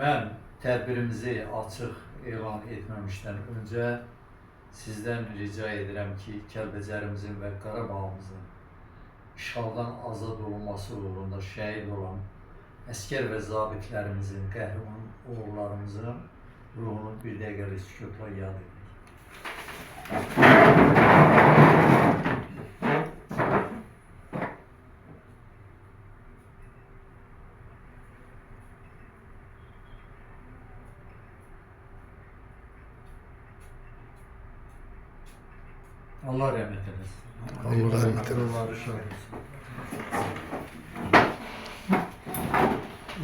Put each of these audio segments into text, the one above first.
Mən tədbirimizi açıq elan etməmişdən öncə sizdən rica edirəm ki, Kəlbəcərimizin və Qarabağımızın işğaldan azad olunması uğrunda şəhid olan əskər və zabitlərimizin, qəhrəman oğullarımızın ruhunu bir dəqiqəlik sükutla yad edək. Allah rəhmət eləsin. Allah rəhmət eləsin. Ruhları şad olsun.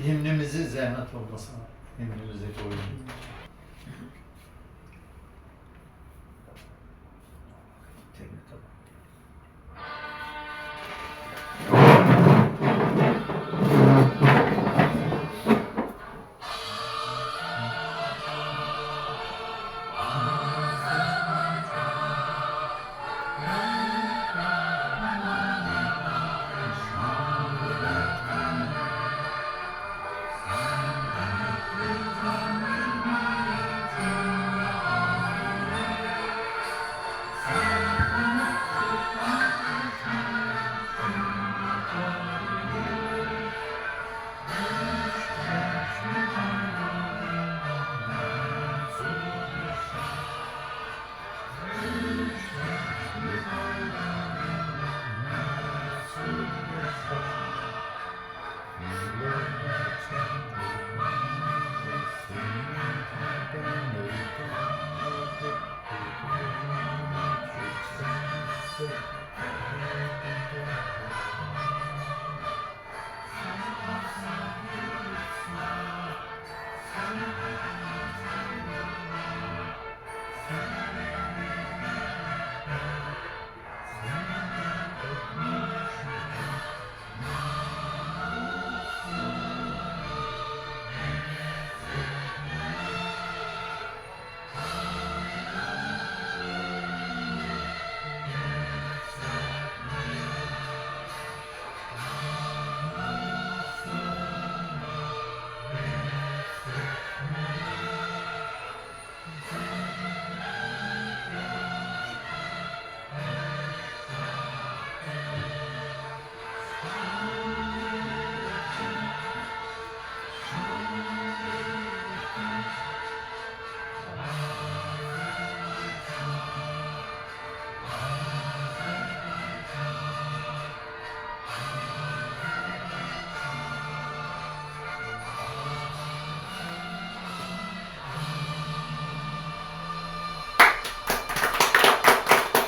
Himnimizi zəhmət olmasa himnimizi qoyun. İnternete bak.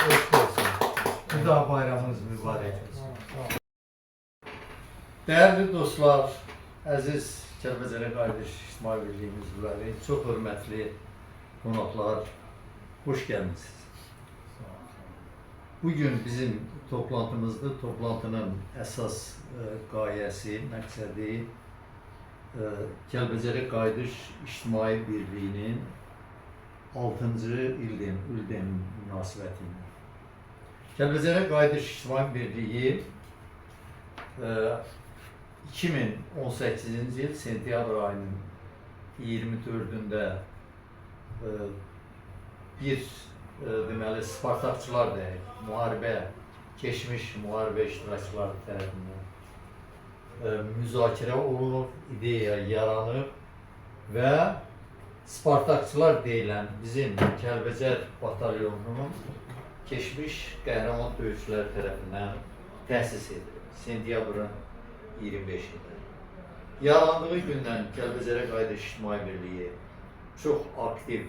Hoş olsun. Bir daha bayramınız mübarək olsun. Değerli dostlar, əziz Kəlbəcərə Qayıdış İctimai Birliyinin üzvləri, çox hörmətli qonaqlar, xoş gəlmisiniz. Bugün bizim toplantımızda toplantının əsas qayəsi, məqsədi Kəlbəcərə Qayıdış İctimai Birliyinin 6-cı il dönümü münasibəti ilə. Kəlbəcərə Qayıdış İctimai Birliyi 2018-ci il sentyabr ayının 24-ündə bir deməli Spartakçılar deyək, müharibə keçmiş müharibə iştirakçıları tərəfindən müzakirə olunub, ideya yaranıb və Spartakçılar deyilən bizim Kəlbəcər batalyonunun keçmiş qəhrəman döyüşçülər tərəfindən təsis edilib sentyabrın 25-də. Yarandığı gündən Kəlbəcərə Qayıdış İctimai Birliyi çox aktiv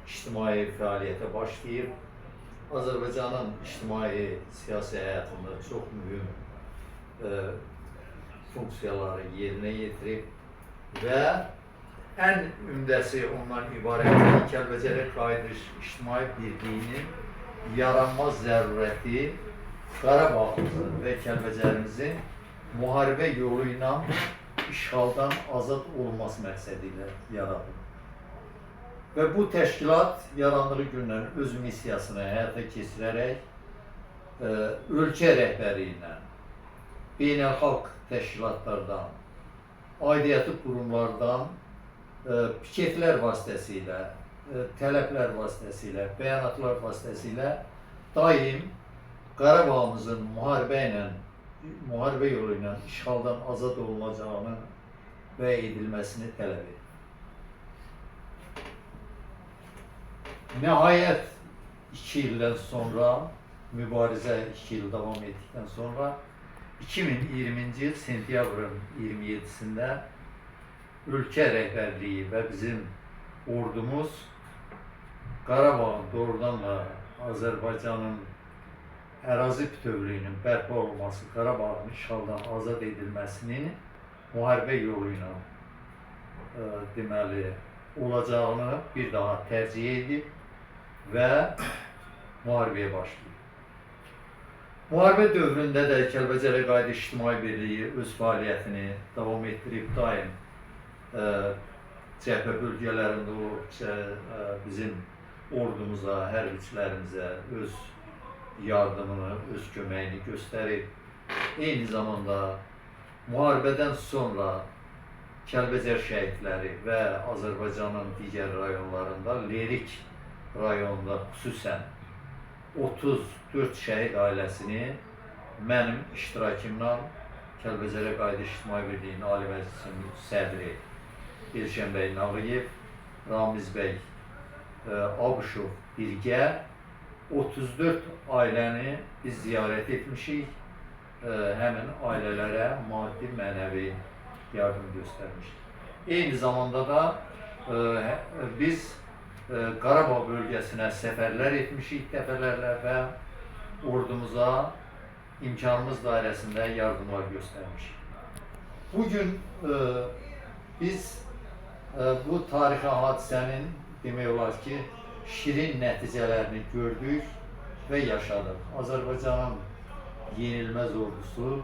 ictimai fəaliyyətə başlayıb. Azərbaycanın ictimai siyasi həyatında çox mühüm funksiyaları yerinə yetirib və ən ümdəsi ondan ibarətdir ki, Kəlbəcərə Qayıdış İctimai Birliyinin yaranma zərurəti Qarabağımızın və Kəlbəcərimizin müharibə yolu ilə işğaldan azad olunması məqsədi ilə yaradılıb. Və bu təşkilat yarandığı gündən öz missiyasını həyata keçirərək ölkə rəhbəri ilə, beynəlxalq təşkilatlardan, aidiyyəti qurumlardan Piketlər vasitəsilə, tələblər vasitəsilə, bəyanatlar vasitəsilə daim Qarabağımızın müharibə yolu ilə işğaldan azad olunacağını və edilməsini tələb etdi. Nəhayət 2 ildən sonra, mübarizə 2 il davam etdikdən sonra 2020-ci il sentyabrın 27-sində ölkə rəhbərliyi və bizim ordumuz Qarabağın doğrudan da Azərbaycanın ərazi bütövlüyünün bərpa olunması, Qarabağın işğaldan azad edilməsinin müharibə yolu ilə deməli olacağını bir daha tərcih edib və müharibəyə başlayıb. Müharibə dövründə də Kəlbəcərə Qayıdış İctimai Birliyi öz fəaliyyətini davam etdirib, daim cəbhə bölgələrində olub, bizim ordumuza, hərbiçilərimizə öz yardımını, öz köməyini göstərib. Eyni zamanda müharibədən sonra Kəlbəcər şəhidləri və Azərbaycanın digər rayonlarında, Lerik rayonunda xüsusən 34 şəhid ailəsini mənim iştirakımla Kəlbəcərə Qayıdış İctimai Birliyinin Ali Məclisinin sədri Elşən bəy Nağıyev, Ramiz bəy Abışov birgə 34 ailəni biz ziyarət etmişik. Həmin ailələrə maddi, mənəvi yardım göstərmişik. Eyni zamanda da biz Qarabağ bölgəsinə səfərlər etmişik dəfələrlə və ordumuza imkanımız dairəsində yardımlar göstərmişik. Bugün biz bu tarixi hadisənin demək olar ki, şirin nəticələrini gördük və yaşadıq. Azərbaycanın yenilməz ordusu,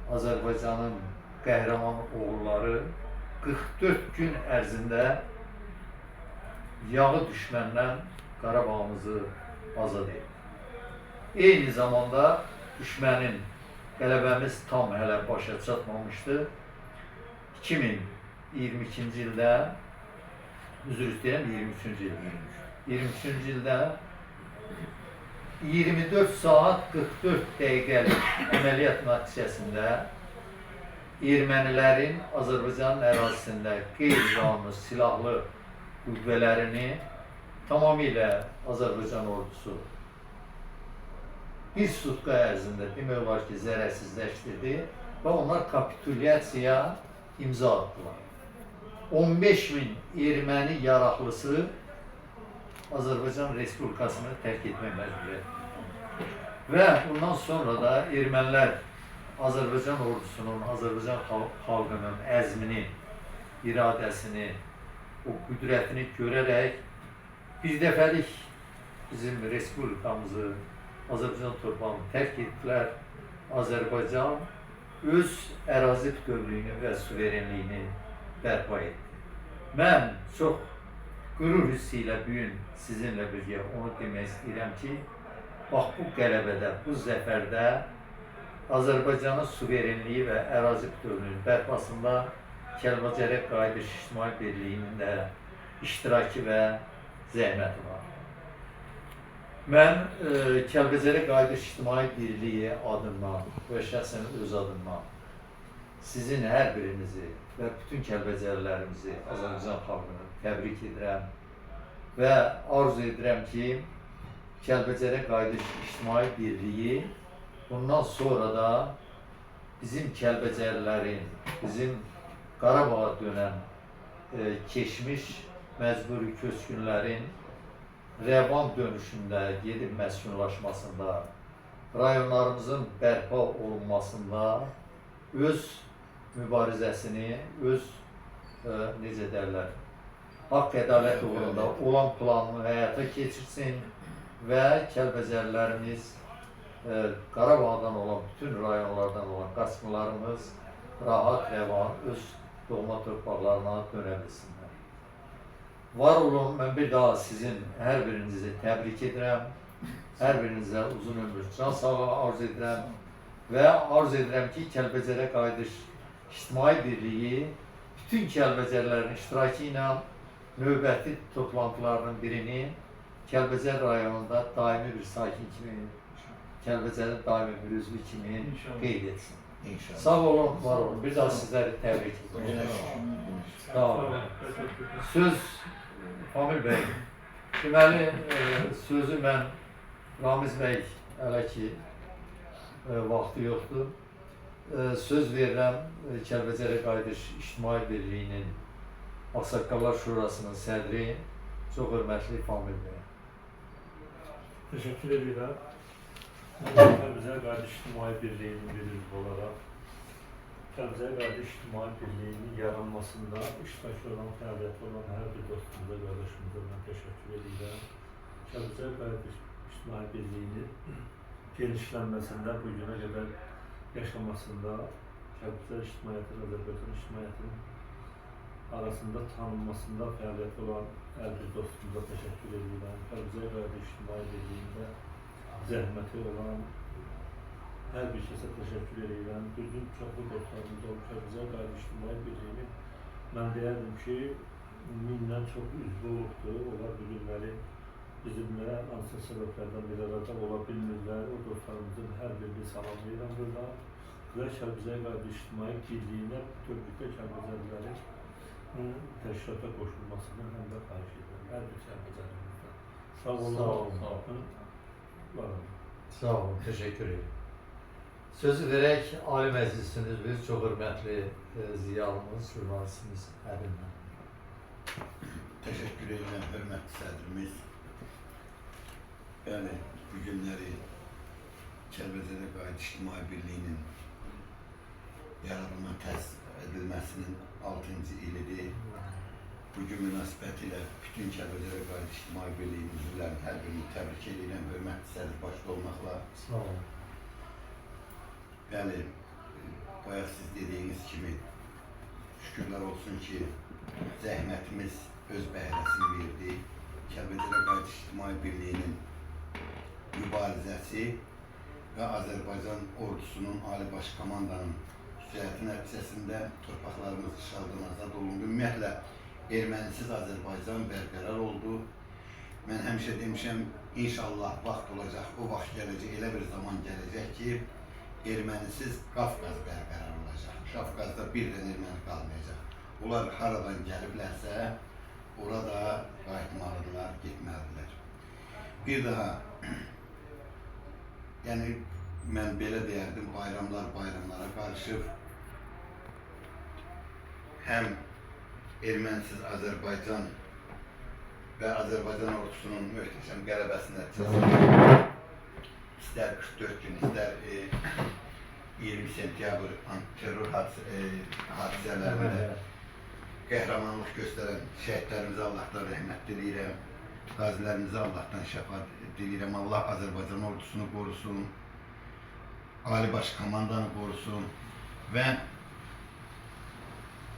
Azərbaycanın qəhrəman oğulları 44 gün ərzində yağı düşməndən Qarabağımızı azad etdi. Eyni zamanda düşmənin qələbəmiz tam hələ başa çatmamışdı. 2022-ci ildə, üzr istəyirəm, 23-cü il. 23-cü ildə 24 saat 44 dəqiqəlik əməliyyat nəticəsində ermənilərin Azərbaycanın ərazisində qeyri-qanuni silahlı qüvvələrini tamamilə Azərbaycan ordusu bir sutka ərzində demək olar ki, zərərsizləşdirdi və onlar kapitulyasiyaya imza atdılar. 15 min erməni yaraqlısı Azərbaycan Respublikasını tərk etmək məcburiyyətində. Və bundan sonra da ermənilər Azərbaycan ordusunun, Azərbaycan xalqının əzmini, iradəsini, o qüdrətini görərək bir dəfəlik bizim respublikamızı, Azərbaycan torpağını tərk etdilər. Azərbaycan öz ərazi bütövlüyünü və suverenliyini bərpa etdi. Mən çox qürur hissi ilə bu gün sizinlə birgə onu demək istəyirəm ki, bax bu qələbədə, bu zəfərdə Azərbaycanın suverenliyi və ərazi bütövlüyünün bərpasında Kəlbəcərə Qayıdış İctimai Birliyinin də iştirakı və zəhməti var. Mən Kəlbəcərə Qayıdış İctimai Birliyi adından və şəxsən öz adımdan sizin hər birinizi və bütün kəlbəcərlərimizi, Azərbaycan xalqını təbrik edirəm və arzu edirəm ki, Kəlbəcərə Qayıdış İctimai Birliyi bundan sonra da bizim kəlbəcərlərin, bizim Qarabağa dönən keçmiş məcburi köçkünlərin rəvan dönüşündə, gedib məskunlaşmasında, rayonlarımızın bərpa olunmasında öz mübarizəsini, öz necə derlər, haqq ədalət uğrunda olan planını həyata keçirsin və kəlbəcərlərimiz, Qarabağdan olan, bütün rayonlardan olan qaçqınlarımız rahat, rəvan öz doğma torpaqlarına dönə bilsinlər. Var olun, mən bir daha sizin hər birinizi təbrik edirəm. Hər birinizə uzun ömür, can sağlığı arzu edirəm və arzu edirəm ki, Kəlbəcərə Qayıdış İctimai Birliyi bütün Kəlbəcərlərin iştirakı ilə növbəti toplantılarının birini Kəlbəcər rayonunda daimi bir sakin kimi, Kəlbəcərin daimi bir üzvü kimi İnşallah. qeyd etsin. İnşallah. Sağ olun, var olun. Bir daha sizləri təbrik edirəm. Sağ olun. Söz Famil bəy. Deməli, sözü mən Ramiz bəy hələ ki vaxtı yoxdur. Söz verirəm Kəlbəcərə Qayıdış İctimai Birliyinin Ağsaqqallar Şurasının sədri, çox hörmətli Famil bəyə. Təşəkkür edirəm. Mən Kəlbəcər Qayıdış İctimai Birliyinin bir üzvü olaraq Kəlbəcər Qayıdış İctimai Birliyinin yaranmasında iştirakı olan, fəaliyyəti olan hər bir dostumuza, qardaşımıza mən təşəkkür edirəm. Kəlbəcər Qayıdış İctimai Birliyinin genişlənməsində, bu günə qədər yaşamasında Kəlbəcər ictimaiyyətinin, Azərbaycan ictimaiyyətinin arasında tanınmasında fəaliyyəti olan hər bir dostumuza təşəkkür edirəm. Kəlbəcər Qayıdış İctimai Birliyində zəhməti olan hər bir kəsə təşəkkür edirəm. Bizim çoxlu dostlarımız olub Kəlbəcər Qayıdış İctimai Birliyinin mən deyərdim ki, 1000-dən çox üzvü olubdur. Onlar bu günləri bizimlə hansısa səbəblərdən bir arada ola bilmirlər. O dostlarımızın hər birini salamlayıram buradan. Və Kəlbəcər Qayıdış İctimai Birliyinə bütövlükdə Kəlbəcərlilərin təşkilata qoşulmasını həm də xahiş edirəm. Hər bir Kəlbəcərlimizdən. Sağ olun. Sağ olun. Sağ olun. Var olun. Sağ olun, təşəkkür edirəm. Sözü verək Ali Məclisin üzvü, çox hörmətli ziyalımız, jurnalistimiz Əlim müəllim. Təşəkkür edirəm hörmətli sədrimiz. Bəli, bu günləri Kəlbəcərə Qayıdış İctimai Birliyinin yaradılma təsis edilməsinin 6-cı ilidir. Bu gün münasibətilə bütün Kəlbəcərə Qayıdış İctimai Birliyinin üzvlərinin hər birini təbrik edirəm, hörmətli sədr başda olmaqla. Sağ olun. Bəli, bayaq siz dediyiniz kimi şükürlər olsun ki, zəhmətimiz öz bəhrəsini verdi. Kəlbəcərə Qayıdış İctimai Birliyinin mübarizəsi və Azərbaycan ordusunun Ali Baş Komandanın xüsusiyyəti nəticəsində torpaqlarımız işğaldan azad olundu. Ümumiyyətlə, ermənisiz Azərbaycan bərqərar oldu. Mən həmişə demişəm, inşallah vaxt olacaq, o vaxt gələcək, elə bir zaman gələcək ki, ermənisiz Qafqaz bərqərar olacaq. Qafqazda bir dənə erməni qalmayacaq. Onlar haradan gəliblərsə, orada qayıtmalıdırlar, getməlidirlər. Bir daha, yəni mən belə deyərdim, bayramlar bayramlara qarışıb. Həm ermənisiz Azərbaycan və Azərbaycan ordusunun möhtəşəm qələbəsi nəticəsində istər 44 gün, istər 20 sentyabr terror hadisələrində qəhrəmanlıq göstərən şəhidlərimizə Allahdan rəhmət diləyirəm, qazilərimizə Allahdan şəfaət diləyirəm. Allah Azərbaycan ordusunu qorusun, Ali Baş Komandanı qorusun və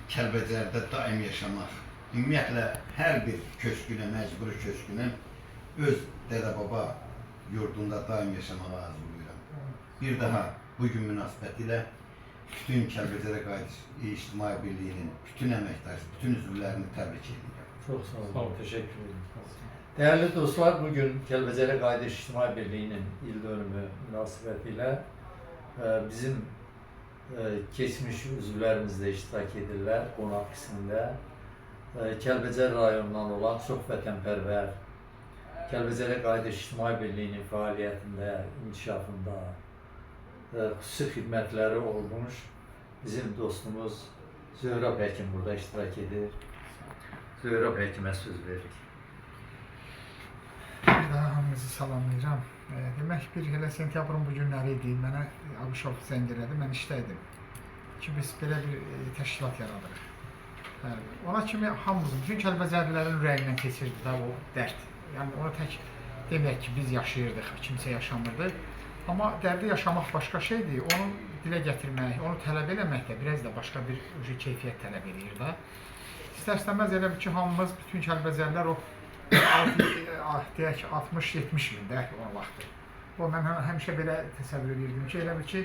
Kəlbəcərdə daim yaşamaq. Ümumiyyətlə, hər bir köçkünə, məcburi köçkünə öz dədə-baba yurdunda daim yaşamağı arzulayıram. Bir daha bu gün münasibətilə bütün Kəlbəcərə Qayıdış İctimai Birliyinin bütün əməkdaş, bütün üzvlərini təbrik edirəm. Çox sağ olun, təşəkkür edirəm. Dəyərli dostlar, bugün Kəlbəcərə Qayıdış İctimai Birliyinin il dönümü münasibətilə bizim keçmiş üzvlərimiz də iştirak edirlər qonaq qismində. Kəlbəcər rayonundan olan çox vətənpərvər, Kəlbəcərə Qayıdış İctimai Birliyinin fəaliyyətində, inkişafında xüsusi xidmətləri olmuş bizim dostumuz Zöhrab Həkim burada iştirak edir. Zöhrab Həkimə söz veririk. Bir daha hamınızı salamlayıram. Demək, bir elə sentyabrın bu günləri idi. Mənə Abışov zəng elədi, mən işdə idim. Ki, biz belə bir təşkilat yaradırıq. Ona kimi hamımızın, bütün Kəlbəcərlilərin ürəyindən keçirdi də o dərd. Yəni, ona tək deməyək ki, biz yaşayırdıq, kimsə yaşamırdı. Amma dərdi yaşamaq başqa şeydir. Onu dilə gətirmək, onu tələb eləmək də biraz da başqa bir keyfiyyət tələb eləyir də. İstər-istəməz elə bil ki, hamımız, bütün Kəlbəcərlilər o deyək, 60-70 min də o vaxtı. O, mən həmişə belə təsəvvür edirdim ki, elə bil ki,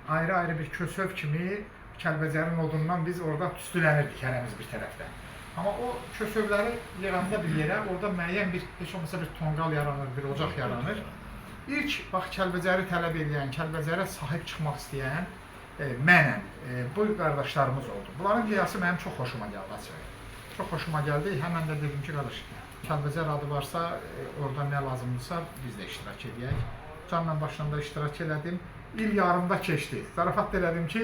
ayrı-ayrı bir kösöv kimi Kəlbəcərin odundan biz orada tüstülənirdik hərəmiz bir tərəfdən. Amma o kösövləri yığanda bir yerə, orada müəyyən bir, heç olmasa bir tonqal yaranır, bir ocaq yaranır. İlk bax Kəlbəcəri tələb edən, Kəlbəcərə sahib çıxmaq istəyən mənəm, bu qardaşlarımız oldu. Bunların qiyası mənim çox xoşuma gəldi açığı. Çox xoşuma gəldi. Həmən də dedim ki, qardaş, Kəlbəcər adı varsa, orada nə lazımdırsa biz də iştirak eləyək. Canla başla da iştirak elədim. İl yarımda keçdi. Zarafat da elədim ki,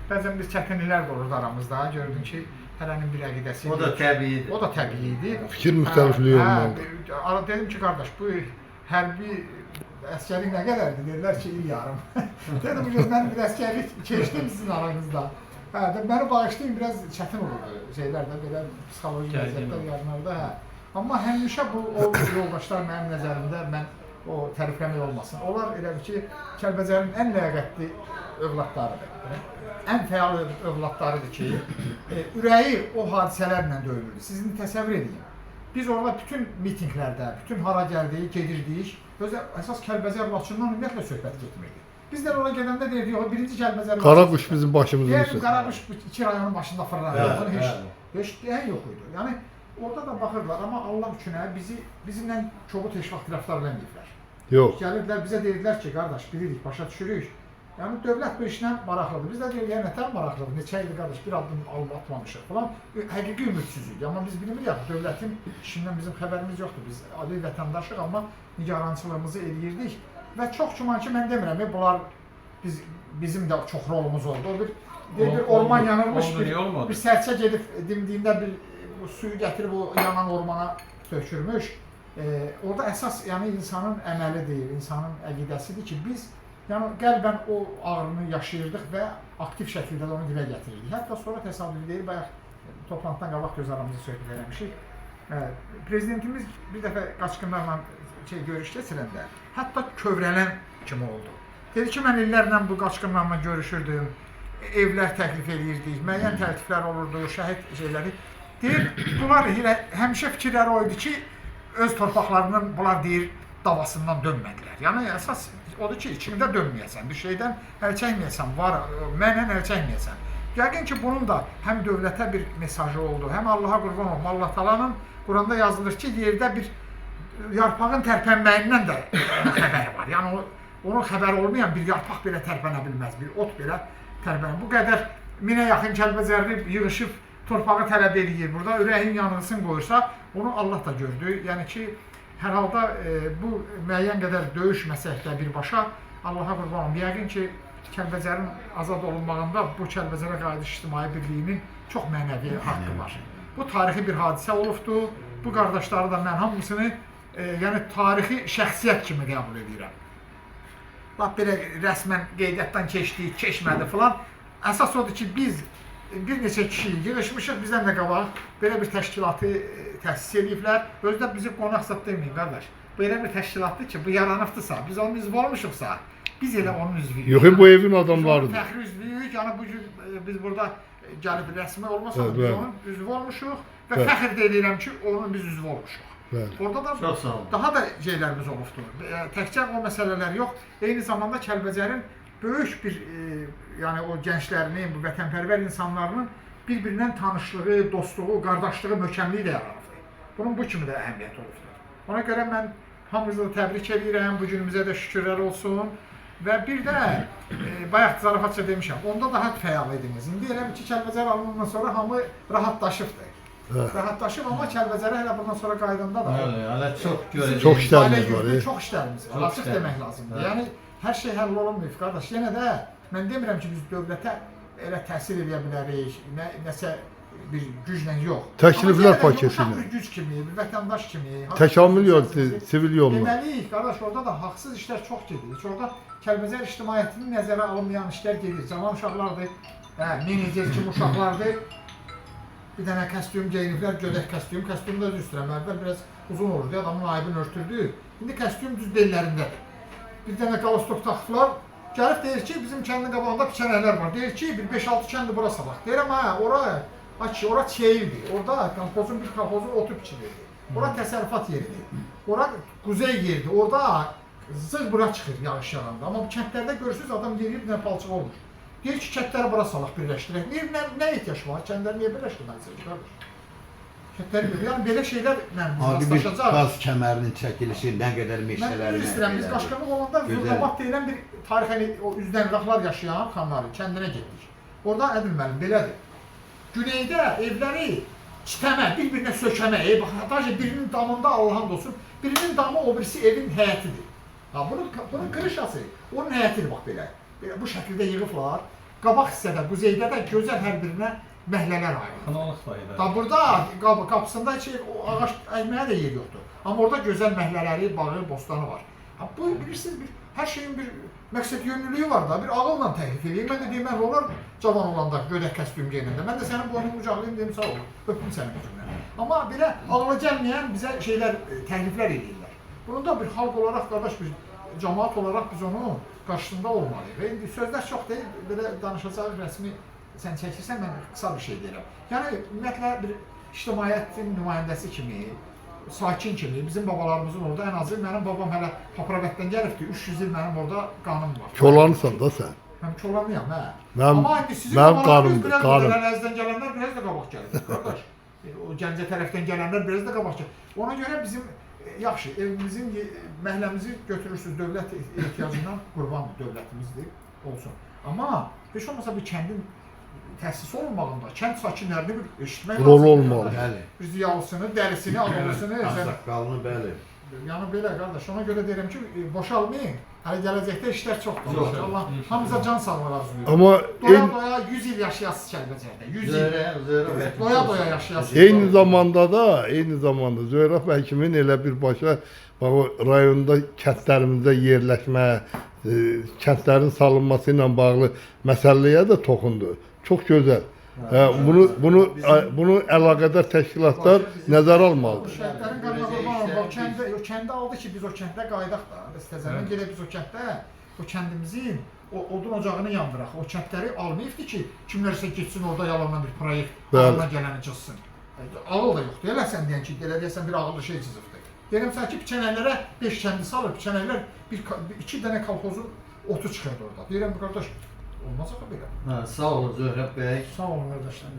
bəzən bir çətinliklər də olurdu aramızda. Gördüm ki, hərənin bir əqidəsi. O da təbiidir. O da təbii idi. Fikir müxtəlifliyi olmalıdır. Hə, dedim ki, qardaş, bu hərbi əsgərlik nə qədərdir? Dedilər ki, il yarım. Dedim, bu mən bir əsgərlik keçdim sizin aranızda. Hə, də məni bağışlayın, biraz çətin olurdu şeylər də, belə psixoloji vəziyyətlər yaranırdı, hə. Amma həmişə bu o yoldaşlar mənim nəzərimdə, mən o tərifləmək olmasın. Onlar elə bil ki, Kəlbəcərin ən ləyaqətli övladlarıdır. Ən fəal övladlarıdır ki, ürəyi o hadisələrlə döyülürdü. Siz indi təsəvvür edin. Biz orada bütün mitinqlərdə, bütün hara gəldik, gedirdik. Özə əsas Kəlbəcər Laçından ümumiyyətlə söhbət getmirdi. Bizlər ora gedəndə deyirdik, yox, birinci Kəlbəcər Qaraquş bizim başımızın Deyirdim, üstü. Qaraquş bu iki rayonun başında fırlanır. Bunu heç deyən yox idi. Yəni orada da baxırlar, amma Allah üçün bizi bizimlə kobud heç vaxt rəftar eləməyiblər. Yox. Gəlirdilər bizə deyirdilər ki, qardaş, bilirik, başa düşürük. Yəni dövlət bu işlə maraqlıdır. Biz də deyirik, yəni nətər maraqlıdır? Neçə ildir qardaş, bir addım alıb atmamışıq falan. Həqiqi ümidsizlik. Amma biz bilmirik axı, dövlətin işindən bizim xəbərimiz yoxdur. Biz adi vətəndaşıq, amma nigarançılığımızı eləyirdik və çox güman ki, mən demirəm, bunlar bizim də çox rolumuz oldu. O bir bir orman yanırmış, bir sərçə gedib dimdiyində bir bu suyu gətirib o yanan ormana tökürmüş. Orada əsas yəni insanın əməlidir, insanın əqidəsidir ki, biz yəni qəlbən o ağrını yaşayırdıq və aktiv şəkildə də onu dilə gətirirdik. Hətta sonra təsadüfi deyil, bayaq toplantıdan qabaq göz aramızda söhbət eləmişik. Prezidentimiz bir dəfə qaçqınlarla görüş keçirəndə hətta kövrələn kimi oldu. Dedi ki, mən illərlə bu qaçqınlarla görüşürdüm, evlər təklif eləyirdik, müəyyən təltiflər olurdu, şəhid şeyləri. Deyir, bunlar elə həmişə fikirləri o idi ki, öz torpaqlarının bunlar deyir davasından dönmədilər. Yəni əsas odur ki, içində dönməyəsən, bir şeydən əl çəkməyəsən, var, mənlə əl çəkməyəsən. Yəqin ki, bunun da həm dövlətə bir mesajı oldu, həm Allaha qurban olum. Allah Taala'nın Quranda yazılır ki, yerdə bir yarpağın tərpənməyindən də xəbəri var. Yəni onun xəbəri olmayan bir yarpaq belə tərpənə bilməz, bir ot belə tərpənə. Bu qədər minə yaxın Kəlbəcərli yığışıb torpağı tələb eləyir. Burada ürəyin yanğısını qoyursa, onu Allah da gördü. Yəni ki, hər halda bu müəyyən qədər döyüşməsək də birbaşa Allaha qurban olum. Yəqin ki, Kəlbəcərin azad olunmağında bu Kəlbəcərə Qayıdış İctimai Birliyinin çox mənəvi haqqı var. Bu tarixi bir hadisə olubdur. Bu qardaşları da mən hamısını yəni tarixi şəxsiyyət kimi qəbul edirəm. Lap belə rəsmən qeydiyyatdan keçdi, keçmədi filan. Əsas odur ki, biz bir neçə kişi yığışmışıq, bizdən də qabaq belə bir təşkilatı təsis eləyiblər. Özü də bizi qonaq zad deməyin qardaş. Bu elə bir təşkilatdır ki, bu yaranıbdırsa, biz onun üzvü olmuşuqsa, biz elə onun üzvüyük. Yox, bu evin adamlarıdır. Fəxri üzvüyük. Yəni bu gün biz burada gəlib rəsmi olmasa da biz onun üzvü olmuşuq və fəxr də eləyirəm ki, onun biz üzvü olmuşuq. Bəli. Orada da çox sağ olun. Daha da şeylərimiz olubdur. Təkcə o məsələlər yox, eyni zamanda Kəlbəcərin böyük bir yəni o gənclərinin, bu vətənpərvər insanlarının bir-birindən tanışlığı, dostluğu, qardaşlığı, möhkəmliyi də yaranıbdır. Bunun bu kimi də əhəmiyyəti olubdur. Ona görə mən hamınızı da təbrik edirəm, bu günümüzə də şükürlər olsun. Və bir də bayaq zarafatca demişəm, onda daha fəal idiniz. İndi elə ki, Kəlbəcər alınandan sonra hamı rahatlaşıbdır. Rahatlaşıb, amma Kəlbəcərə hələ bundan sonra qaydanda da Hələ, hələ çox görəcəyik. Çox işlərimiz var. Çox işlərimiz var, açıq demək lazımdır. Yəni hər şey həll olunmayıb qardaş. Yenə də mən demirəm ki, biz dövlətə elə təsir eləyə bilərik, nəsə bir güclə yox. Təkliflər paketi ilə. Bir güc kimi, bir vətəndaş kimi. Təkamül yol, sivil yolla. Deməliyik, qardaş, orada da haqsız işlər çox gedir. Heç orada Kəlbəcər ictimaiyyətinin nəzərə alınmayan işlər gedir. Cavan uşaqlardır, menecer kimi uşaqlardır. Bir dənə kostyum geyiniblər, gödək kostyum. Kostyum da özür istəyirəm, əvvəl biraz uzun olurdu, adamın ayıbını örtürdü. İndi kostyum düz bellərindədir. Bir dənə qalostok taxıblar. Gəlib deyir ki, bizim kəndin qabağında piçənəklər var. Deyir ki, bir 5-6 kəndi bura salaq. Deyirəm, hə, ora, ora çeyildir. Orada kolxozun bir kolxozun otu biçilirdi. Ora təsərrüfat yeridir. Ora quzey yeridir. Orada zığ bura çıxır yağış yağanda. Amma bu kəndlərdə görürsünüz, adam yeriyib, bir dənə palçıq olmur. Deyir ki, kəndləri bura salaq, birləşdirək. Niyə, nə ehtiyac var? Kəndləri niyə birləşdirməlisiniz qardaş? Kəndləri bir, yəni belə şeylərlə biz Adi bir rastlaşacağıq. qaz kəmərinin çəkilişi nə qədər Mən meşələri üzr istəyirəm, biz Qaşqabaq olanda Gözəl. Zurnabat deyilən bir tarixən o üzdən yaşayan xanların kəndinə getdik. Orada Ədil müəllim belədir. Güneydə evləri çitəmə, bir-birinə sökəmə, bax, hətta birinin damında Allahın olsun, birinin damı o birisi evin həyətidir. Ha, bunun krişası, onun həyətidir bax belə. Belə bu şəkildə yığıblar. Qabaq hissədə, quzeydə də gözəl hər birinə məhəllələr ayrılır. Kanalıq sayıda. Da burada qapısında heç o ağac əkməyə də yer yoxdur. Amma orada gözəl məhəllələri, bağı, bostanı var. Ha, bu bilirsiniz bir hər şeyin bir məqsəd yönlülüyü var da, bir ağılla təklif eləyir. Mən də deyim, mən olar cavan olanda gödək kostyum geyinəndə. Mən də sənin boynunu qucaqlayım, deyim sağ ol, öpüm səni bu gündən. Amma belə ağla gəlməyən bizə şeylər, təkliflər eləyirlər. Bunun da bir xalq olaraq, qardaş, bir cəmaət olaraq biz onun qarşısında olmalıyıq. Və indi sözlər çox deyil, belə danışacaq rəsmi sən çəkirsən, mən qısa bir şey deyirəm. Yəni ümumiyyətlə bir ictimaiyyətin nümayəndəsi kimi, sakin kimi bizim babalarımızın orada ən azı mənim babam hələ Papravətdən gəlibdi. 300 il mənim orada qanım var. Kolansan da sən. Mən kolanıyam, hə. Mənim- Amma indi sizin mənim babalarınız qanımdır, biraz qanım. da Ələzdən gələnlər biraz da qabaq gəlib, qardaş. O Gəncə tərəfdən gələnlər biraz da qabaq gəlib. Ona görə bizim yaxşı evimizin məhəlləmizi götürürsüz dövlət ehtiyacından qurbandır dövlətimizdir olsun. Amma heç olmasa bir kəndin təsis olunmağında kənd sakinlərini bir eşitmək Rolu lazımdır. olmalı. Bəli. Bir ziyalısını, dərisini, ağıllısını, sən Ağsaqqalını bəli. Yəni belə qardaş, ona görə deyirəm ki, boşalmayın. Hələ gələcəkdə işlər çoxdur. Çox. Allah hamımıza can sağlığı arzulayıram. Amma Doya doya 100 il yaşayasınız Kəlbəcərdə. 100 il. Zöhrə bəy. Doya doya yaşayasınız. Eyni zamanda da, Zöhrab həkimin elə birbaşa bax o rayonda kəndlərimizdə yerləşmə, kəndlərin salınması ilə bağlı məsələyə də toxundu. Çox gözəl. Hə, bunu əlaqədar təşkilatlar nəzərə almalıdır. Şəhidlərin qanına qurban olum. O kəndə, o kəndə aldı ki, biz o kəndə qayıdaq da. Biz təzədən gedək biz o kənddə, o kəndimizin o odun ocağını yandıraq. O kəndləri almayıbdı ki, kimlərsə getsin orada yalandan bir proyekt Bəli. ağlına gələni cızsın. Ağıl da yoxdur. Elə sən deyən ki, elə deyəsən bir ağıllı şey cızıbdı. Deyirəm sən ki, piçənəklərə 5 kəndi salır, piçənəklər iki dənə kolxozun otu çıxırdı orada. Deyirəm qardaş, olmaz axı belə. Hə, sağ olun Zöhrəb bəy. Sağ olun qardaşlar.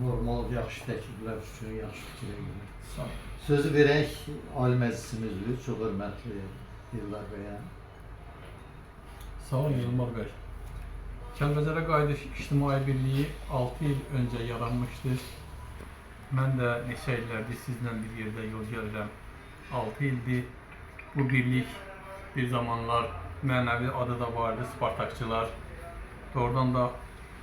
Normal, yaxşı təkliflər üçün, yaxşı fikrə görə. Sağ olun. Sözü verək Ali Məclisimiz üzvü, çox hörmətli Eldar bəyə. Sağ olun Yılmaz bəy. Kəlbəcərə Qayıdış İctimai Birliyi 6 il öncə yaranmışdır. Mən də neçə illərdir sizlə bir yerdə yol gəlirəm. 6 ildir bu birlik bir zamanlar mənəvi adı da vardı Spartakçılar. Doğrudan da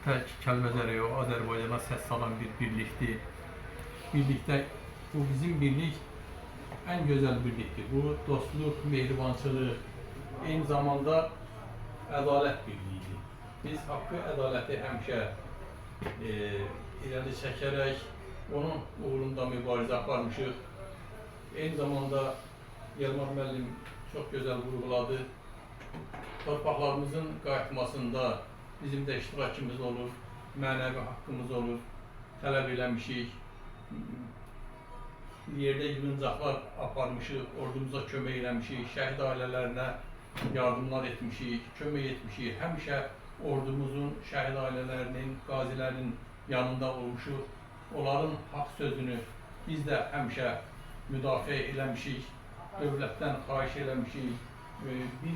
tək Kəlbəcərə yox, Azərbaycana səs salan bir birlikdir. Birlikdə bu bizim birlik ən gözəl birlikdir. Bu dostluq, mehribançılıq, eyni zamanda ədalət birliyidir. Biz haqqı, ədaləti həmişə irəli çəkərək onun uğrunda mübarizə aparmışıq. Eyni zamanda Yılmaz müəllim çox gözəl vurğuladı. Torpaqlarımızın qayıtmasında bizim də iştirakımız olur, mənəvi haqqımız olur, tələb eləmişik. Yerdə yığıncaqlar aparmışıq, ordumuza kömək eləmişik, şəhid ailələrinə yardımlar etmişik, kömək etmişik. Həmişə ordumuzun, şəhid ailələrinin, qazilərin yanında olmuşuq. Onların haqq sözünü biz də həmişə müdafiə eləmişik, dövlətdən xahiş eləmişik. Bir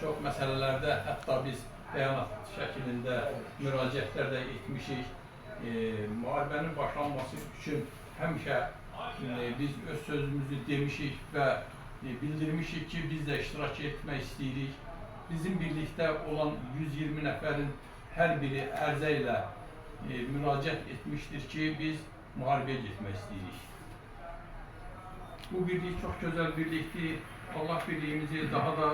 çox məsələlərdə hətta biz bəyanat şəklində müraciətlər də etmişik. Müharibənin başlanması üçün həmişə biz öz sözümüzü demişik və bildirmişik ki, biz də iştirak etmək istəyirik. Bizim birlikdə olan 120 nəfərin hər biri ərizə ilə müraciət etmişdir ki, biz müharibəyə getmək istəyirik. Bu birlik çox gözəl birlikdir. Allah birliyimizi daha da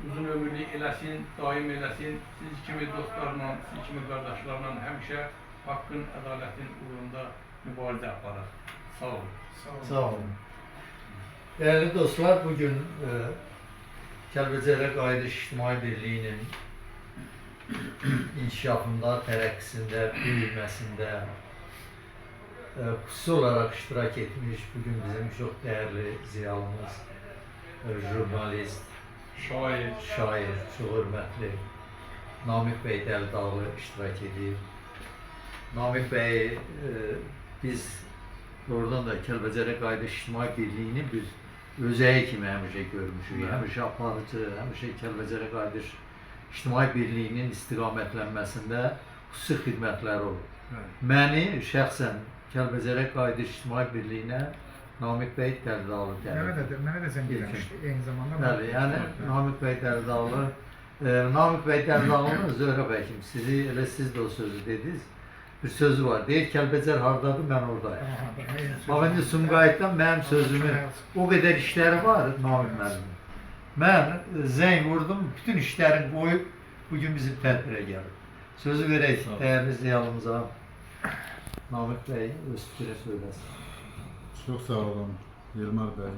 uzun ömürlü eləsin, daim eləsin. Siz kimi dostlarla, siz kimi qardaşlarla həmişə haqqın, ədalətin uğrunda mübarizə aparır. Sağ olun. Sağ olun. Değerli dostlar, bugün Kəlbəcərə Qayıdış İctimai Birliyinin inkişafında, tərəqqisində, böyüməsində xüsusi olaraq iştirak etmiş bugün bizim çox dəyərli ziyalımız, jurnalist, Şair, şair, çox hörmətli Namiq bəy Dəlidağlı iştirak edir. Namiq bəy biz doğrudan da Kəlbəcərə Qayıdış İctimai Birliyini bir özəyi kimi həmişə görmüşük. Bəli. Həmişə aparıcı, həmişə Kəlbəcərə Qayıdış İctimai Birliyinin istiqamətlənməsində xüsusi xidmətləri olub. Bəli. Məni şəxsən Kəlbəcərə Qayıdış İctimai Birliyinə Namiq bəy Dəlidağlı Mənə dəvət də mənə də zəng İlkin. eləmişdi eyni zamanda. Bəli, yəni Namiq bəy Dəlidağlı, Namiq bəy Dəlidağlının Zöhrə bəkim, sizi elə siz də o sözü dediniz. Bir sözü var. Deyir Kəlbəcər hardadır, mən oradayım. Aha, eyni söz. Bax indi Sumqayıtdan mənim sözümü o qədər işləri var Namiq müəllimin. Mən zəng vurdum, bütün işlərini qoyub bugün bizim tədbirə gəlib. Sözü verək Sağ ol. dəyərli ziyalımıza. Namiq bəy öz fikrini söyləsin. Çox sağ olun Yılmar bəy.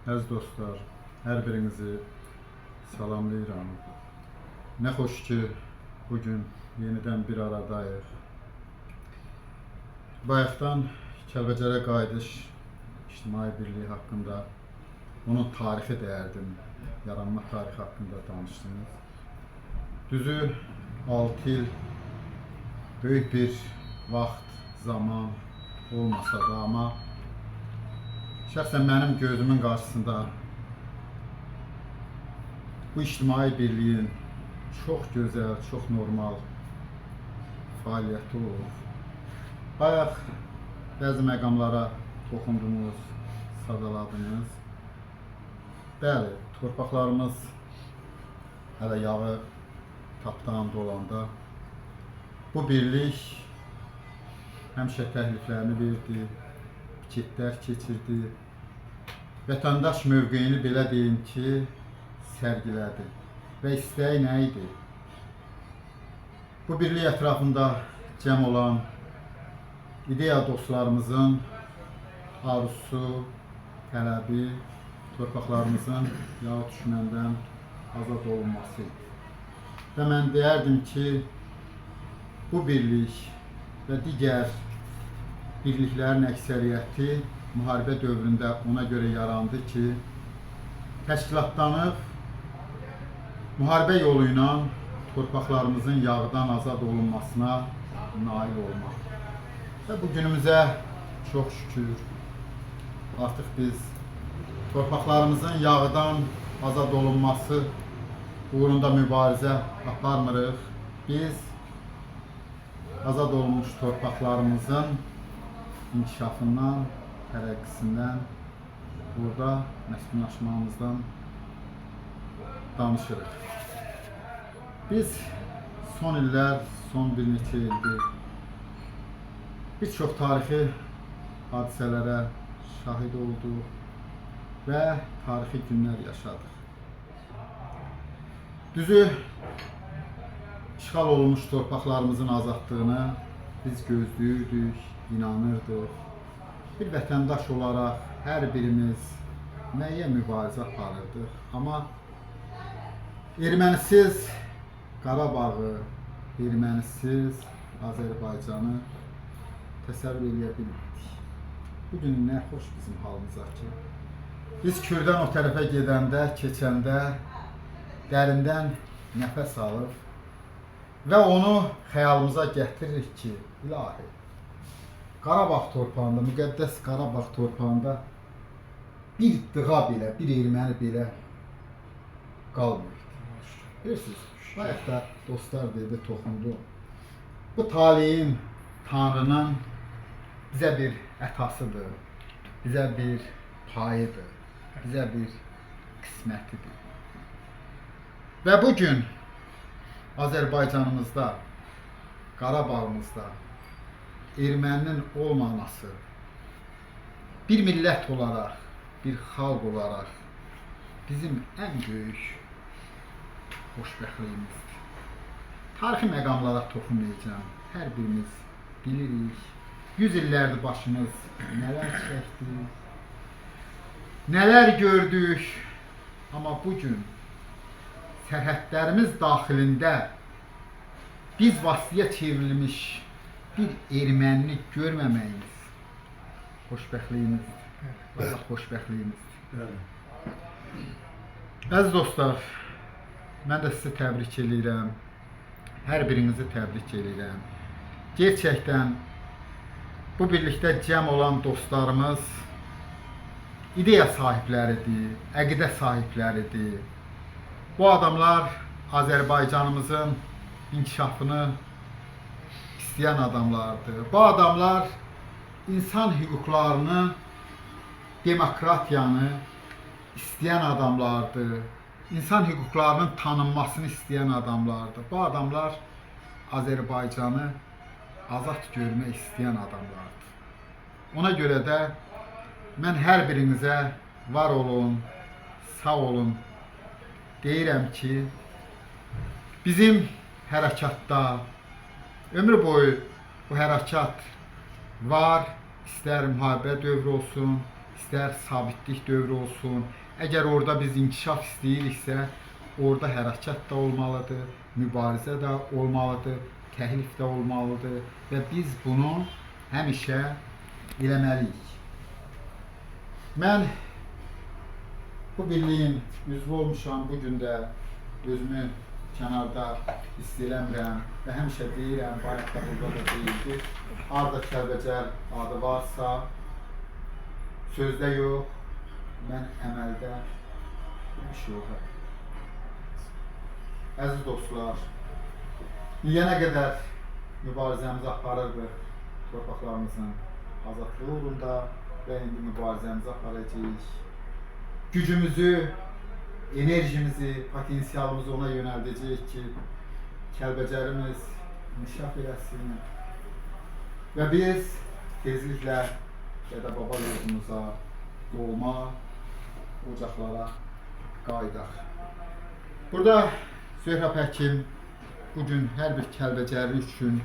Əziz dostlar, hər birinizi salamlayıram. Nə xoş ki, bu gün yenidən bir aradayıq. Bayaqdan Kəlbəcərə Qayıdış İctimai Birliyi haqqında, onun tarixi deyərdim, yaranma tarixi haqqında danışdınız. Düzü 6 il böyük bir vaxt, zaman olmasa da, amma şəxsən mənim gözümün qarşısında bu ictimai birliyin çox gözəl, çox normal fəaliyyəti olub. Bayaq bəzi məqamlara toxundunuz, sadaladınız. Bəli, torpaqlarımız hələ yağı tapdanında olanda bu birlik həmişə təkliflərini verdi, piketlər keçirdi. Vətəndaş mövqeyini belə deyim ki, sərgilədi. Və istəyi nə idi? Bu birlik ətrafında cəm olan ideya dostlarımızın arzusu, tələbi torpaqlarımızın yağı düşməndən azad olunması idi. Və mən deyərdim ki, bu birlik və digər birliklərin əksəriyyəti müharibə dövründə ona görə yarandı ki, təşkilatlanıb müharibə yolu ilə torpaqlarımızın yağdan azad olunmasına nail olmaq. Və bu günümüzə çox şükür artıq biz torpaqlarımızın yağdan azad olunması uğrunda mübarizə aparmırıq. Biz azad olunmuş torpaqlarımızın inkişafından, tərəqqisindən, burada məskunlaşmamızdan danışırıq. Biz son illər, son bir neçə ildir bir çox tarixi hadisələrə şahid olduq və tarixi günlər yaşadıq. Düzü, işğal olunmuş torpaqlarımızın azadlığını biz gözləyirdik, inanırdıq. Bir vətəndaş olaraq hər birimiz müəyyən mübarizə aparırdıq. Amma ermənisiz Qarabağı, ermənisiz Azərbaycanı təsəvvür eləyə bilmirdik. Bu gün nə xoş bizim halımıza ki, biz Kürdən o tərəfə gedəndə, keçəndə dərindən nəfəs alır və onu xəyalımıza gətiririk ki, ilahi, Qarabağ torpağında, müqəddəs Qarabağ torpağında bir dığa belə, bir erməni belə qalmır. Bilirsiniz, bayaq da dostlar dedi, toxundu. Bu taleyin, Tanrının bizə bir ətasıdır, bizə bir payıdır, bizə bir qismətidir. Və bu gün Azərbaycanımızda, Qarabağımızda erməninin olmaması bir millət olaraq, bir xalq olaraq bizim ən böyük xoşbəxtliyimizdir. Tarixi məqamlara toxunmayacağam. Hər birimiz bilirik. 100 illərdir başımız nələr çəkdi, nələr gördük. Amma bu gün sərhədlərimiz daxilində biz vasitəyə çevrilmiş bir ermənini görməməyimiz xoşbəxtliyimizdir. Allah xoşbəxtliyimizdir. Bəli. Əziz dostlar, mən də sizi təbrik eləyirəm. Hər birinizi təbrik edirəm. Gerçəkdən bu birlikdə cəm olan dostlarımız ideya sahibləridir, əqidə sahibləridir. Bu adamlar Azərbaycanımızın inkişafını istəyən adamlardır. Bu adamlar insan hüquqlarını, demokratiyanı istəyən adamlardır. İnsan hüquqlarının tanınmasını istəyən adamlardır. Bu adamlar Azərbaycanı azad görmək istəyən adamlardır. Ona görə də mən hər birinizə var olun, sağ olun deyirəm ki, bizim hərəkatda ömrü boyu bu hərəkat var, istər müharibə dövrü olsun, istər sabitlik dövrü olsun. Əgər orada biz inkişaf istəyiriksə, orada hərəkat da olmalıdır, mübarizə də olmalıdır, təhlif də olmalıdır və biz bunu həmişə eləməliyik. Mən bu birliyin üzvü olmuşam, bu gün də özümü kənarda hiss eləmirəm və həmişə deyirəm, bayaq da burada da deyildi, harda Kəlbəcər adı varsa, sözdə yox, mən əməldə həmişə orada. Əziz dostlar, yiyənə qədər mübarizəmizi aparırdıq torpaqlarımızın azadlığı uğrunda və indi mübarizəmizi aparacağıq. Gücümüzü, enerjimizi, potensialımızı ona yönəldəcəyik ki, Kəlbəcərimiz inkişaf eləsin və biz tezliklə dədə-baba yurdumuza, doğma ocaqlara qayıdaq. Burada Zöhrab həkim bugün hər bir Kəlbəcərli üçün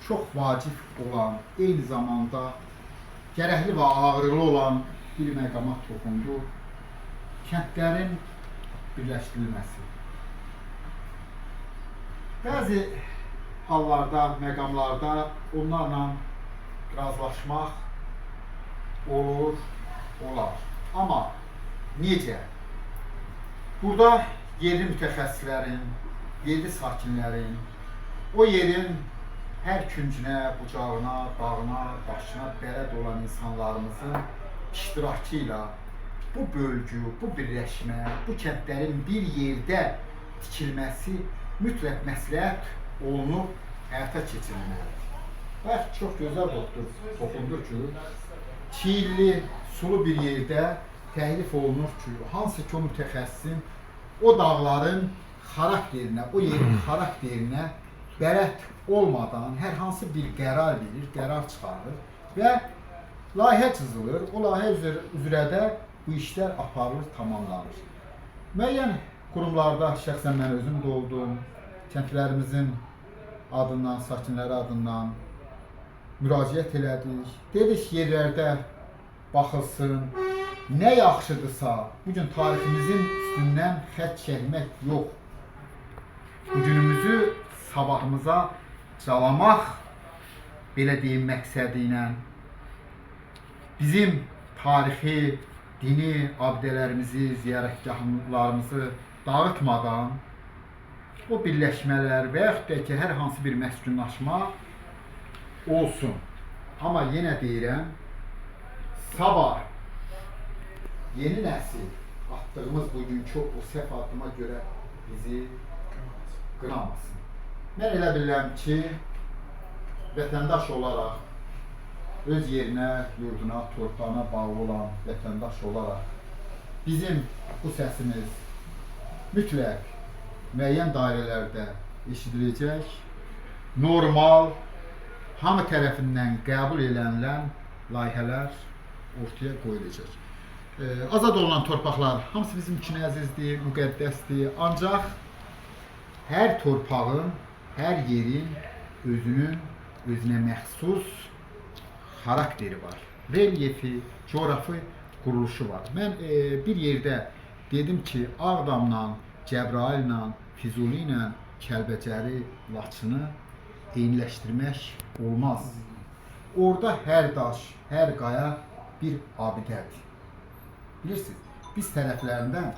çox vacib olan, eyni zamanda gərəkli və ağrılı olan bir məqama toxundu. Kəndlərin birləşdirilməsi. Bəzi hallarda, məqamlarda onlarla razılaşmaq olur, olar. Amma necə? Burada yerli mütəxəssislərin, yerli sakinlərin, o yerin hər küncünə, bucağına, dağına, daşına bələd olan insanlarımızın iştirakı ilə bu bölgü, bu birləşmə, bu kəndlərin bir yerdə tikilməsi mütləq məsləhət olunub həyata keçirilməlidir. Bayaq çox gözəl doktor toxundu ki, çiyilli, sulu bir yerdə təklif olunur ki, hansı ki o mütəxəssisin o dağların xarakterinə, o yerin xarakterinə bələd olmadan hər hansı bir qərar verir, qərar çıxarır və layihə cızılır. O layihə üzrə də bu işlər aparılır, tamamlanır. Müəyyən qurumlarda şəxsən mən özüm də oldum, kəndlərimizin adından, sakinləri adından müraciət elədik. Dedik yerlərdə baxılsın, nə yaxşıdırsa, bugün tariximizin üstündən xətt çəkmək yox. Bugünümüzü sabahımıza calamaq, belə deyim, məqsədi ilə bizim tarixi, dini abidələrimizi, ziyarətgahlarımızı dağıtmadan o birləşmələr və yaxud da ki, hər hansı bir məskunlaşma olsun. Amma yenə deyirəm, sabah yeni nəsil atdığımız bugünkü o səhv addıma görə bizi qınamasın. Mən elə bilirəm ki, vətəndaş olaraq öz yerinə, yurduna, torpağına bağlı olan vətəndaş olaraq bizim bu səsimiz mütləq müəyyən dairələrdə eşidiləcək, normal, hamı tərəfindən qəbul elənilən layihələr ortaya qoyulacaq. Azad olunan torpaqlar hamısı bizim üçün əzizdir, müqəddəsdir. Ancaq hər torpağın, hər yerin özünün özünə məxsus xarakteri var. Relyefi, coğrafi quruluşu var. Mən bir yerdə dedim ki, Ağdamla, Cəbrayıllə, Füzuli ilə Kəlbəcəri, Laçını eyniləşdirmək olmaz. Orada hər daş, hər qaya bir abidədir. Bilirsiniz, biz tərəflərindən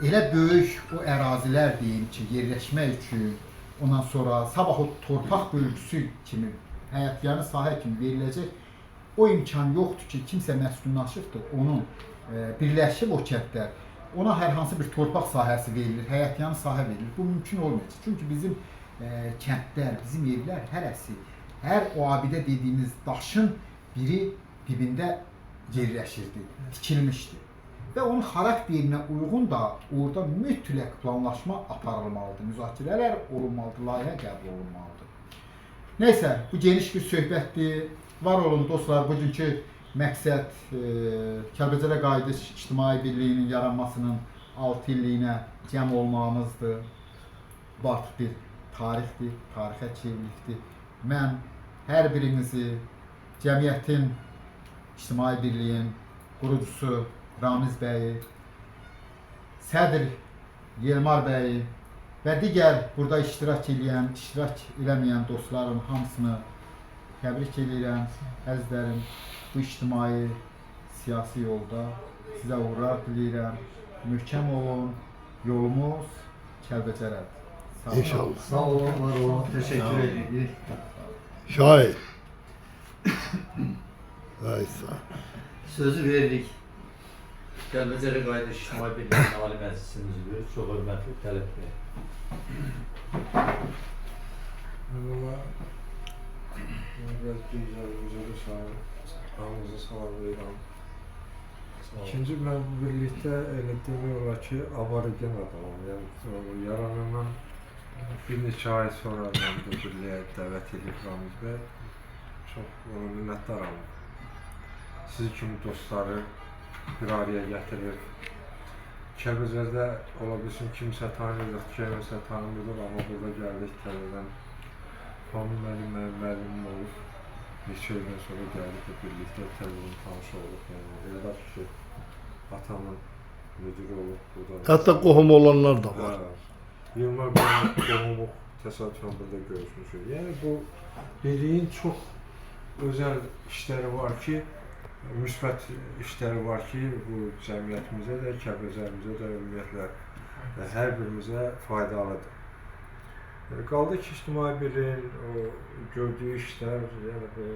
elə böyük o ərazilər deyim ki, yerləşmək üçün, Ondan sonra sabah o torpaq bölgüsü kimi, həyətyanı sahə kimi veriləcək. O imkan yoxdur ki, kimsə məskunlaşıbdır, onun birləşib o kəndlər, ona hər hansı bir torpaq sahəsi verilir, həyətyanı sahə verilir. Bu mümkün olmayacaq. Çünki bizim kəndlər, bizim evlər hərəsi, hər o abidə dediyimiz daşın biri dibində yerləşirdi, tikilmişdi. Və onun xarakterinə uyğun da orada mütləq planlaşma aparılmalıdır, müzakirələr olunmalıdır, layihə qəbul olunmalıdır. Neysə, bu geniş bir söhbətdir. Var olun dostlar, bugünkü məqsəd Kəlbəcərə Qayıdış İctimai Birliyinin yaranmasının 6 illiyinə cəm olmağımızdır. Bu artıq bir tarixdir, tarixə çevrilibdir. Mən hər birinizi cəmiyyətin, İctimai Birliyin qurucusu Ramiz bəyi, sədr Yelmar bəyi və digər burada iştirak eləyən, iştirak eləməyən dostların hamısını təbrik eləyirəm. Əzizlərim, bu ictimai, siyasi yolda sizə uğurlar diləyirəm. Möhkəm olun, yolumuz Kəlbəcərədir. Sağ olun. İnşallah. Sağ olun, var olun. Teşekkür edirik. Şair. Ay sağ ol. Sözü veririk. Kəlbəcərə Qayıdış İctimai Birliyinin Ali Məclisinin üzvü, çox hörmətli Tələb bəy. Əvvəla biraz gözəlimizi sağ hamınızı salamlayıram. İkinci, mən bu birlikdə elə demək olar ki, aborigen adamam. Yəni yaranandan bir neçə ay sonra mən bu birliyə dəvət edib Ramiz bəy. Çox ona minnətdaram. Sizi kimi dostları bir araya gətirir. Kəlbəcərdə ola bilsin kimsə tanıyırdıq, kimsə tanımırdıq, amma burada gəldik təzədən. Famil müəllim mənim müəllimim olub. Neçə ildən sonra gəldik və birlikdə təzədən tanış olduq. Yəni Eldar ki, atamın müdiri olub burada. Hətta qohum olanlar da var. Hə. Yılmar bəy qohumuq təsadüfən burada görüşmüşük. Yəni bu birliyin çox özəl işləri var ki, müsbət işləri var ki, bu cəmiyyətimizə də, Kəlbəcərimizə də, ümumiyyətlə hər birimizə faydalıdır. Qaldı ki, İctimai Birliyin o gördüyü işlər, yəni bu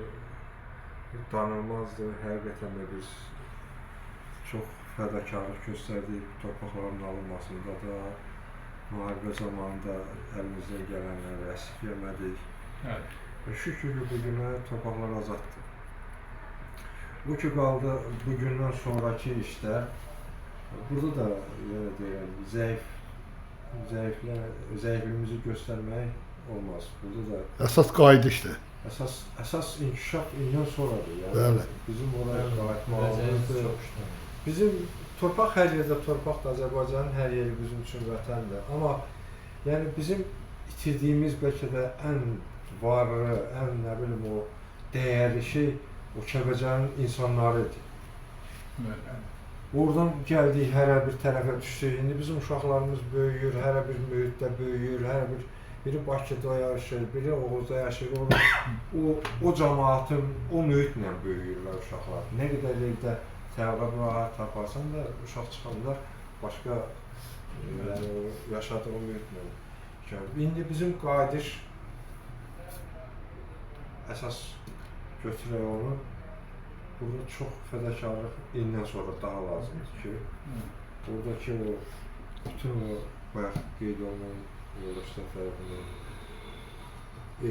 danılmazdır. Həqiqətən də biz çox fədakarlıq göstərdik torpaqların alınmasında da, müharibə zamanında əlimizdən gələnləri əsirgəmədik. Evet. Və şükür ki, bugünə torpaqlar azaddır. Bu ki qaldı bugündən sonraki işlər, burada da yenə deyirəm, zəifliyimizi göstərmək olmaz. Burada da Əsas qayıdışdır. əsas inkişaf indən sonradır. Yəni Bəli. bizim oraya Gələcəyimiz qayıtmağımızdır. çox işləyir. Bizim torpaq hər yerdə torpaqdır, Azərbaycanın hər yeri bizim üçün vətəndir. Amma yəni bizim itirdiyimiz bəlkə də ən varlı, ən nə bilim o dəyərli şey o Kəlbəcərin insanları idi. Evet. Oradan gəldik, hərə bir tərəfə düşdük. İndi bizim uşaqlarımız böyüyür, hərə bir mühitdə böyüyür, hərə bir biri Bakıda yaşayır, biri Oğuzda yaşayır. O cəmaatın o mühitlə böyüyürlər uşaqlar. Nə qədər evdə təvəkkül rahat taparsan da uşaq çıxanda başqa yəni o yaşadığı mühitlə. İndi bizim qayıdış əsas götürək onu. Burada çox fədakarlıq indən sonra daha lazımdır ki, buradakı o bütün o bayaq qeyd olunan yoldaşlar tərəfindən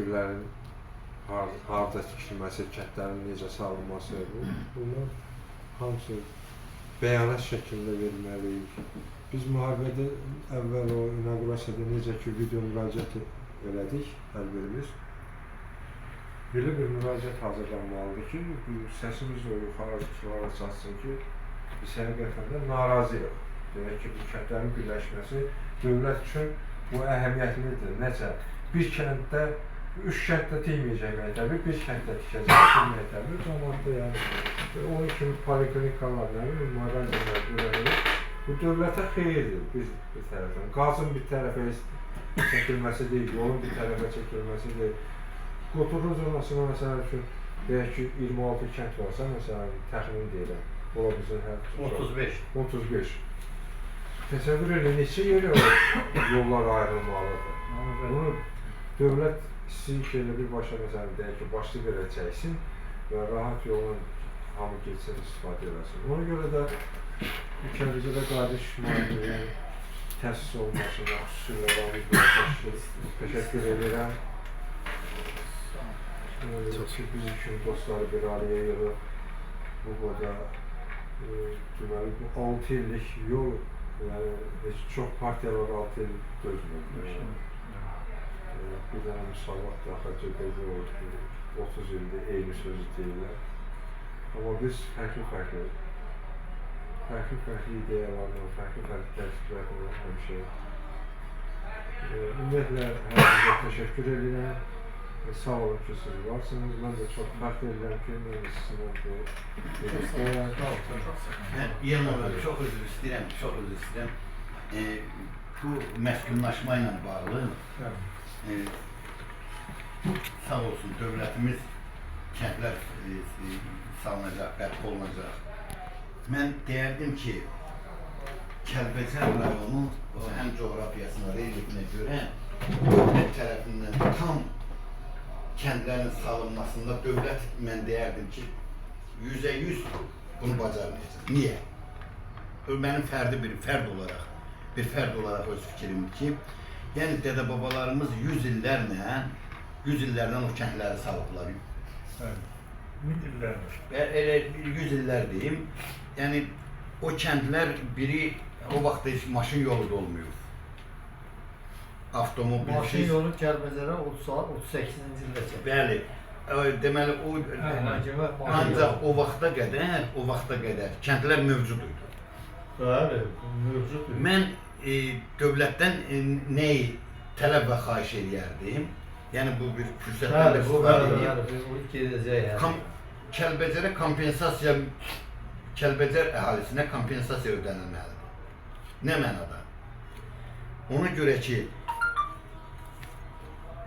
evlərin harda tikilməsi, kəndlərin necə salınması, bunlar hamısı bəyanat şəklində verməliyik. Biz müharibədə əvvəl o inaqurasiyada necə ki video müraciət elədik hər birimiz. Belə bir müraciət hazırlanmalıdır ki, bu səsimiz o yuxarılara çatsın ki, biz həqiqətən də narazıyıq. Deyək ki, bu kəndlərin birləşməsi dövlət üçün bu əhəmiyyətlidir. Necə? Bir kənddə, üç kənddə tikməyəcək məktəbi, bir kənddə tikəcək bir məktəbi. Camaatda yəni, onun kimi poliklinikalar, nə bilim, mağazalar, belə. Bu dövlətə xeyirdir bir tərəfdən. Qazın bir tərəfə çəkilməsi deyil, yolun bir tərəfə çəkilməsi deyil. Qoturun zonasına məsəl üçün, deyək ki, 26 kənd varsa, məsələn, təxmin deyirəm, ola bilsin hər 35. 35. Təsəvvür edin, neçə yerə o yollar ayrılmalıdır. Bunu Dövlət istəyir ki, elə birbaşa məsələn deyək ki, başlı belə çəksin və rahat yolla hamı getsin, istifadə eləsin. Ona görə də Kəlbəcərdə Qardaş İctimai təsis olunmasına xüsusilə Ramiz bəyə təşəkkür edirəm. Çox bizim kimi dostları bir araya yığıb bu boyda deməli bu 6 illik yol, yəni heç çox partiyalar 6 il dözmürdü. Bir dənə müsavat da XCD oldu ki, 30 ildir eyni sözü deyirlər. Amma biz fərqli-fərqli ideyalarla, fərqli-fərqli təkliflərlə həmişə. Ümumiyyətlə, hər birinizə təşəkkür edirəm. Sağ olun ki, siz varsınız. Mən də çox fəxr edirəm ki, mən də sizinlə bu birlikdəyəm. Mən Yelman bəy, çox üzr istəyirəm, çox üzr istəyirəm. Bu məskunlaşma ilə bağlı sağ olsun dövlətimiz kəndlər salınacaq, bərpa olunacaq. Mən deyərdim ki, Kəlbəcər rayonu həm coğrafiyasına, relyefinə görə dövlət tərəfindən tam kəndlərin salınmasında dövlət, mən deyərdim ki, 100% bunu bacarmayacaq. Niyə? Mənim fərdi bir fərd olaraq öz fikrimdir ki, yəni dədə-babalarımız 100 illərlə o kəndləri salıblar. Min illərdir. Elə 100 illər deyim. Yəni o kəndlər biri o vaxt heç maşın yolu da olmuyor. Avtomobil. Maşın yolu Kəlbəcərə 38-ci ildə çəkildi. Bəli. Deməli o ancaq o vaxta qədər kəndlər mövcud idi. Bəli, mövcud idi. Mən dövlətdən nəyi tələb və xahiş eləyərdim? Yəni bu bir fürsətdən də istifadə edeyim. Bəli, Kəlbəcərə kompensasiya, Kəlbəcər əhalisinə kompensasiya ödənilməlidir. Nə mənada? Ona görə ki,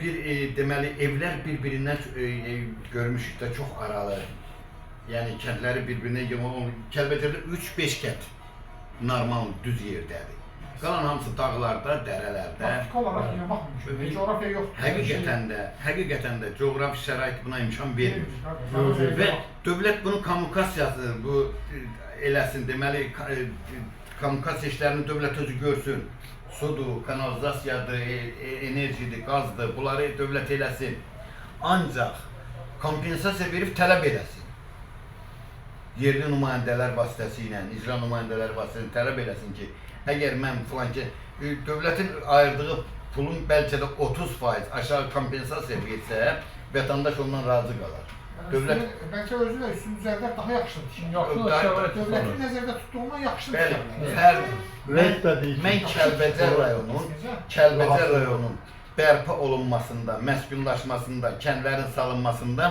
bir deməli evlər bir-birindən görmüşük də çox aralı. Yəni kəndləri bir-birinə yığılır. Kəlbəcərdə 3-5 kənd normal düz yerdədir. Qalan hamısı dağlarda, dərələrdə. Praktiki olaraq yığmaq mümkündür. Coğrafiya yoxdur. Həqiqətən də coğrafi şərait buna imkan vermir. Və dövlət bunun kommunikasiyasını bu eləsin, deməli kommunikasiya işlərini dövlət özü görsün. Sudur, kanalizasiyadır, enerjidir, qazdır, bunları dövlət eləsin. Ancaq kompensasiya verib tələb eləsin. Yerli nümayəndələr vasitəsilə, icra nümayəndələr vasitəsilə tələb eləsin ki, əgər mən filan ki, dövlətin ayırdığı pulun bəlkə də 30% aşağı kompensasiya versə, vətəndaş ondan razı qalar. Dövlət bəlkə özü də üstünü düzəldər, daha yaxşıdır. Dövlətin nəzərdə tutduğundan yaxşıdır. Bəli, mən Kəlbəcər rayonunun bərpa olunmasında, məskunlaşmasında, kəndlərin salınmasında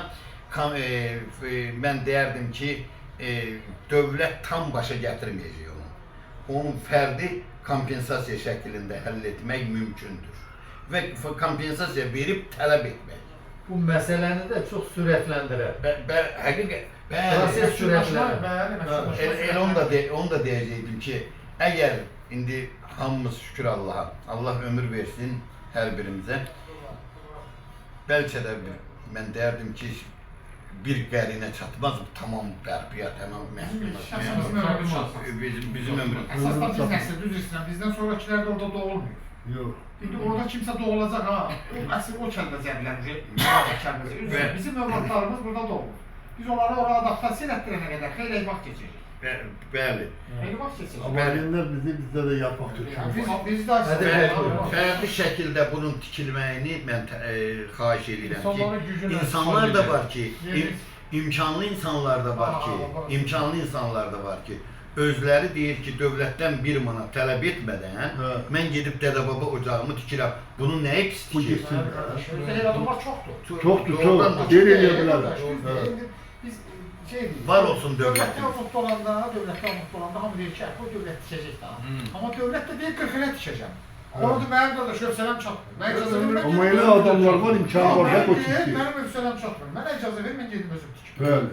mən deyərdim ki, dövlət tam başa gətirməyəcək onu. Onun fərdi kompensasiya şəklində həll etmək mümkündür. Və kompensasiya verib tələb etmək. Bu məsələni də çox sürətləndirər. Həqiqət, Proses sürətlənir. Elə onu da deyəcəkdim ki, əgər indi hamımız şükür Allaha, Allah ömür versin hər birimizə, bəlkə də mən deyərdim ki, bir qərinə çatmaz, tamam bərpiya, tamam məskunlaşmaya. Bizim ömrümüz. Əsas da biz nəsil, düz istəyirəm, bizdən sonrakilər də orada doğulmuyor. Yox. İndi orada kimsə doğulacaq ha, o əsl o Kəlbəcərlilər, Kəlbəcər. Bizim övladlarımız burada doğulur. Biz onları ora adaptasiya elətdirənə qədər xeyli vaxt keçəcək. Bəli. Xeyli vaxt keçəcək. Avaryenlər bizi, bizdə də yarpaq tökülür. Biz də Fərqli şəkildə bunun tikilməyini mən xahiş edirəm ki, insanlar da var ki, imkanlı insanlar da var ki, imkanlı insanlar da var ki, özləri deyir ki, dövlətdən bir manat tələb etmədən mən gedib dədə-baba ocağımı tikirəm. Bunun nəyi pisdir ki? Elə adamlar çoxdur. Çoxdur, çox. Geri eləyə bilərlər. Var olsun dövlətimiz. Dövlətdə umudlu olanda hamı deyir ki, bu dövlət tikəcək daha. Amma dövlət də deyir 40 ilə tikəcəm. Onu da mənim qardaş hövsələm çatmır. Mən icazə ver, mən Amma elə adamlar var, imkanı var, hep o tikir. Mənim hövsələm çatmır. Mənə icazə ver, mən gedim özüm tikim. Bəli.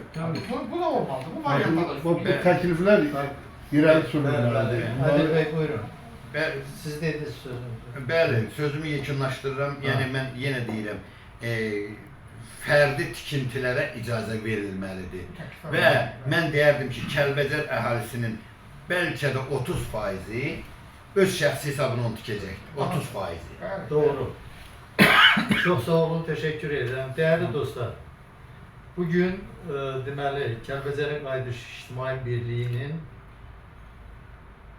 Bu da olmalıdır. Bu variantda da. Bu təkliflər irəli sürülməlidir. Adil bəy, buyurun. Bəli, Siz dediniz sözünüzü. Bəli, sözümü yekunlaşdırıram. Yəni mən yenə deyirəm, fərdi tikintilərə icazə verilməlidir. Və mən deyərdim ki, Kəlbəcər əhalisinin bəlkə də 30%-i öz şəxsi hesabına onu tikəcəkdir. 30%-i. Bəli. Doğru. Çox sağ olun, təşəkkür edirəm. Dəyərli dostlar, bugün deməli Kəlbəcərə Qayıdış İctimai Birliyinin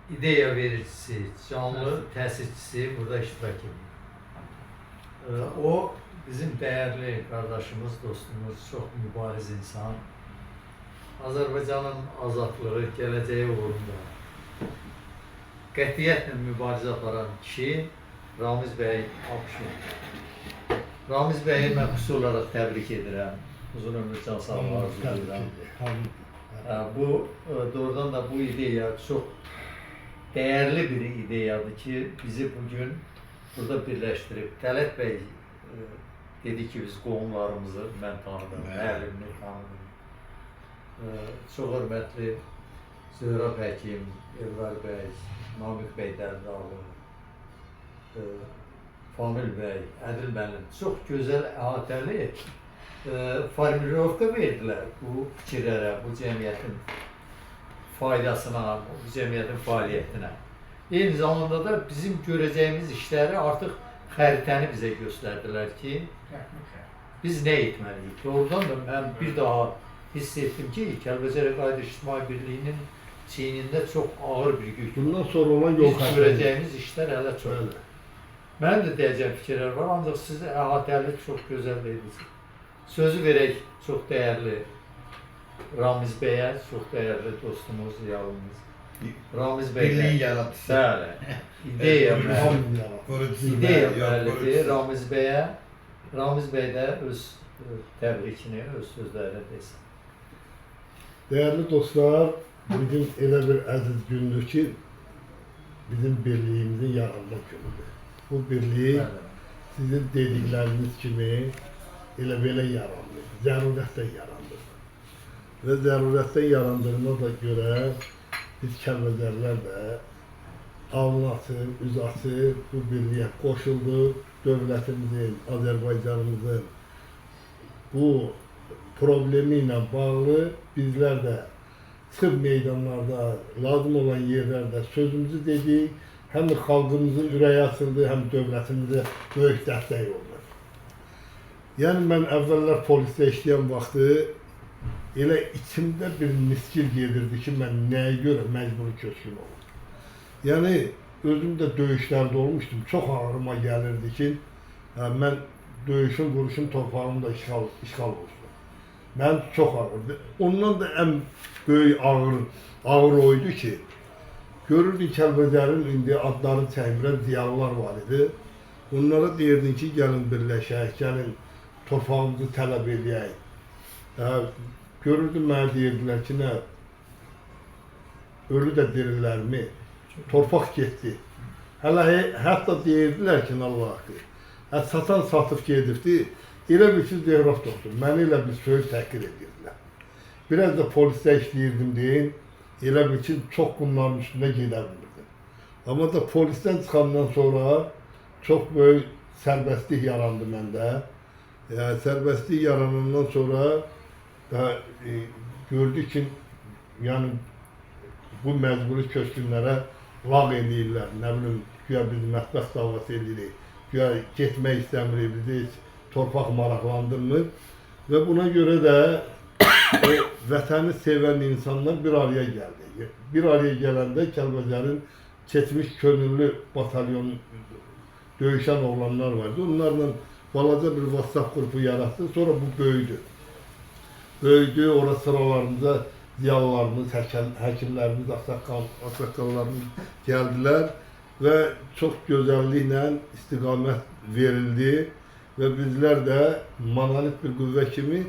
ideya vericisi, canlı təsisçisi burada iştirak edir. O bizim dəyərli qardaşımız, dostumuz, çox mübariz insan. Azərbaycanın azadlığı, gələcəyi uğrunda qətiyyətlə mübarizə aparan kişi Ramiz bəy Abışov. Ramiz bəyi mən xüsusi olaraq təbrik edirəm. Uzun ömür, can sağlığı arzulayıram. Bu doğrudan da bu ideya çox dəyərli bir ideyadır ki, bizi bugün burada birləşdirib. Tələt bəy dedi ki, biz qohumlarımızı mən tanıdım, müəllimini tanıdım. Çox hörmətli Zöhrab həkim, Elvar bəy, Namiq bəy Dərdalı, Famil bəy, Ədil müəllim çox gözəl əhatəli formulirovka verdilər bu fikirlərə, bu cəmiyyətin faydasına, bu cəmiyyətin fəaliyyətinə. Eyni zamanda da bizim görəcəyimiz işləri artıq xəritəni bizə göstərdilər ki, biz nə etməliyik. Doğrudan da mən bir daha hiss etdim ki, Kəlbəcərə Qayıdış İctimai Birliyinin çiynində çox ağır bir yük var. Bundan sonra olan yol Biz görəcəyimiz işlər hələ çoxdur. Mənim də deyəcəyim fikirlər var, ancaq siz əhatəli çox gözəl dediniz. Sözü verək çox dəyərli Ramiz bəyə, çox dəyərli dostumuz, yavrumiz. Ramiz bəy. Birliyin yaradıcısı. Bəli. İdeya müəllifi. Qurucusu. İdeya müəllifi Ramiz bəyə. Ramiz bəy də öz təbrikini, öz sözlərini desin. Dəyərli dostlar, bugün elə bir əziz gündür ki, bizim birliyimizin yaranma günüdür. Bu birlik sizin dedikləriniz kimi elə belə yarandı, zərurətdən yarandı. Və zərurətdən yarandığına da görə biz Kəlbəcərlər də alnı açıb, üz açıb bu birliyə qoşulduq. Dövlətimizin, Azərbaycanımızın bu problemi ilə bağlı bizlər də çıxıb meydanlarda, lazım olan yerlərdə sözümüzü dedik. Həm xalqımızın ürəyi açıldı, həm dövlətimizə böyük dəstək oldu. Yəni mən əvvəllər polisdə işləyən vaxtı elə içimdə bir miskil gedirdi ki, mən nəyə görə məcburi köçkün olum. Yəni özüm də döyüşlərdə olmuşdum. Çox ağrıma gəlirdi ki, mən döyüşüm, vuruşum, torpağım da işğal olsun. Mənim çox ağırdı. Ondan da ən böyük ağır o idi ki, görürdün Kəlbəcərin indi adlarını çəkmirəm, ziyalılar var idi. Onlara deyirdin ki, gəlin birləşək, gəlin torpağımızı tələb eləyək. Görürdüm, mənə deyirdilər ki, nə, ölü də dirilərmi, torpaq getdi. Hələ hətta deyirdilər ki, Allah haqqı, satan satıb gedibdi, elə bir ki, Zehrab doktor, məni elə bir söyüb təhqir edirdilər. Biraz da polisdə işləyirdim deyin, elə bir ki, çox bunların üstünə gedə bilmirdim. Amma da polisdən çıxandan sonra çox böyük sərbəstlik yarandı məndə. Yəni, sərbəstlik yaranandan sonra gördük ki, yəni, bu məcburi köçkünlərə lağ eləyirlər, nə bilim, güya biz mətbəx davası eləyirik, güya getmək istəmirik, bizi heç torpaq maraqlandırmır və buna görə də o vətəni sevən insanlar bir araya gəldi. Bir araya gələndə Kəlbəcərin keçmiş könüllü batalyonu döyüşən oğlanlar vardı. Onlarla balaca bir WhatsApp qrupu yaratdı, sonra bu böyüdü. Böyüdü, ora sıralarımıza ziyalılarımız, həkimlərimiz, ağsaqqallarımız gəldilər və çox gözəlliklə istiqamət verildi və bizlər də monolit bir qüvvə kimi,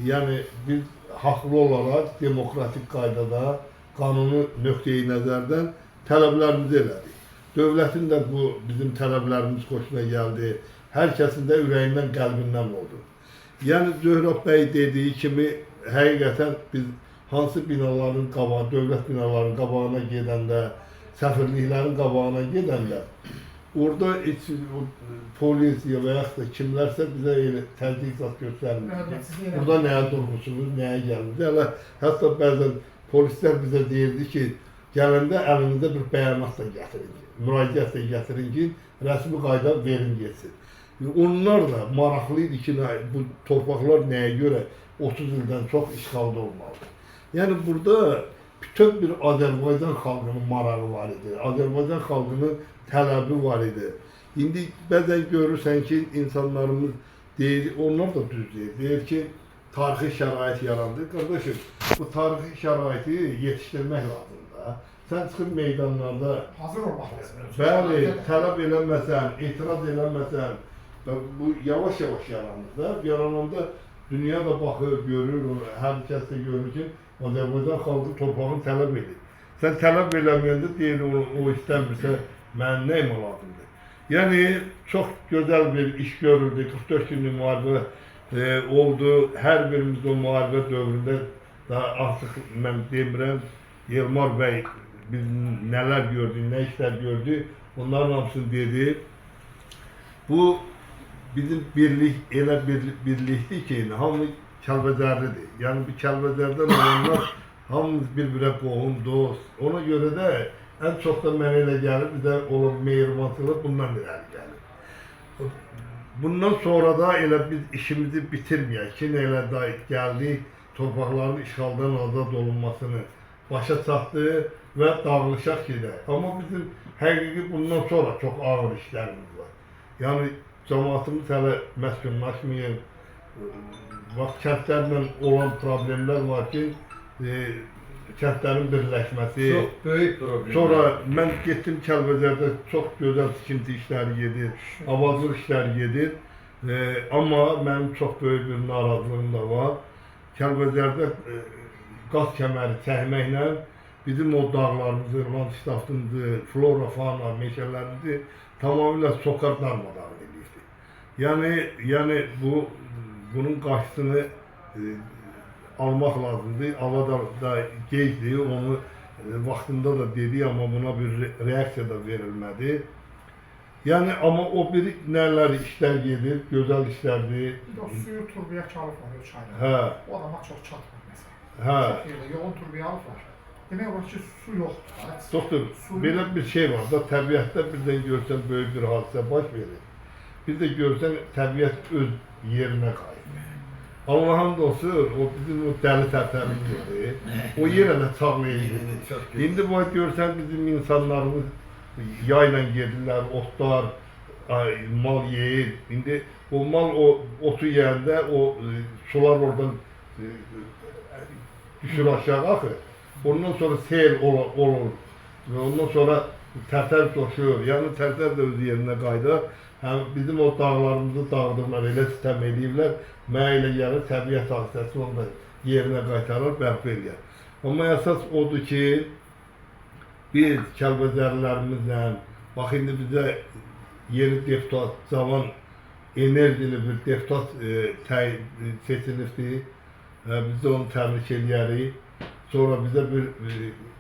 yəni biz haqlı olaraq demokratik qaydada, qanuni nöqteyi nəzərdən tələblərimizi elədik. Dövlətin də bu bizim tələblərimiz xoşuna gəldi. Hər kəsin də ürəyindən, qəlbindən oldu. Yəni Zöhrab bəy dediyi kimi həqiqətən biz hansı binaların qabağı, dövlət binalarının qabağına gedəndə, səfirliklərin qabağına gedəndə orada heç o polis ya və yaxud da kimlərsə bizə elə təzyiq zat göstərmir. Burada nəyə durmuşsunuz, nəyə gəlmisiniz? Hələ hətta bəzən polislər bizə deyirdi ki, gələndə əlinizdə bir bəyanat da gətirin ki, müraciət də gətirin ki, rəsmi qayda verin getsin. Onlar da maraqlı idi ki, bu torpaqlar nəyə görə 30 ildən çox işğalda olmalıdır. Yəni burada bütöv bir Azərbaycan xalqının marağı var idi. Azərbaycan xalqının tələbi var idi. İndi bəzən görürsən ki, insanlarımız deyir, onlar da düz deyir. Deyir ki, tarixi şərait yarandı. Qardaşım, bu tarixi şəraiti yetişdirmək lazımdır da. Sən çıxıb meydanlarda Hazır olmaq lazımdır. bəli, tələb eləməsən, etiraz eləməsən, və bu yavaş-yavaş yaranır da. Yarananda dünya da baxır, görür, hər kəs də görür ki, Azərbaycan xalqı torpağını tələb edir. Sən tələb eləməyəndə deyir, o istəmirsə, mənim nəyimə lazımdır? Yəni, çox gözəl bir iş görüldü, 44 günlük müharibə oldu. Hər birimiz o müharibə dövründə, daha artıq mən demirəm, Yelmar bəy biz nələr gördük, nə işlər gördük, onların hamısını dedi. Bu bizim birlik elə bir birlikdir ki, hamı Kəlbəcərlidir. Yəni bir Kəlbəcərdən olanlar hamımız bir-birə qohum, dost. Ona görə də ən çox da mənə elə gəlir, bizə olan mehribançılıq bundan irəli gəlir. Bundan sonra da elə biz işimizi bitirməyək ki, elə da gəldik, torpaqların işğaldan azad olunmasını başa çatdı və dağılışaq gedək. Amma bizim həqiqi bundan sonra çox ağır işlərimiz var. Yəni cəmaatımız hələ məskunlaşmayıb. Bax, kəndlərlə olan problemlər var ki, kəndlərin birləşməsi. Çox böyük problem. Sonra mən getdim Kəlbəcərdə çox gözəl tikinti işləri gedir, abadlıq işləri gedir. Amma mənim çox böyük bir narazılığım da var. Kəlbəcərdə qaz kəməri çəkməklə bizim o dağlarımızı, landşaftımızı, flora, fauna, meşələrimizi tamamilə sokar darmadağın eləyibdir. Yəni bunun qarşısını almaq lazımdır. Allah da gecdir, onu vaxtında da dedi, amma buna bir reaksiya da verilmədi. Yəni, amma o bir nələr işlər gedir, gözəl işlərdir. Bir də o suyu turbaya çalıblar o çayda. Hə, O adama çox çatmır məsələn. hə. Çox yerdə yoğun turbiya alıblar. Demək olar ki, su yoxdur. Doktor, belə bir şey var da, təbiətdə birdən görsən böyük bir hadisə baş verir. Bir də görsən təbiət öz yerinə qayıdır. Allahın dostu, o bizim o dəli tərtərimizdir. O yenə də çağlayır. İndi bu görsən bizim insanlarımız yayla gedirlər, otlar, mal yeyir. İndi o mal o otu yeyəndə o sular oradan düşür aşağı axır. Ondan sonra sel olur. Və ondan sonra tərtər coşur. Yəni tərtər də öz yerinə qayıdır. Həm bizim o dağlarımızı dağıdıblar, elə sistem eləyiblər. Mənə elə gəlir, təbiət hadisəsi onu da yerinə qaytarır, bərpa eləyər. Amma əsas odur ki, biz Kəlbəcərlilərimizlə, bax indi bizə yeni deputat, cavan, enerjili bir deputat seçilibdir. Biz də onu təbrik eləyərik. Sonra bizə bir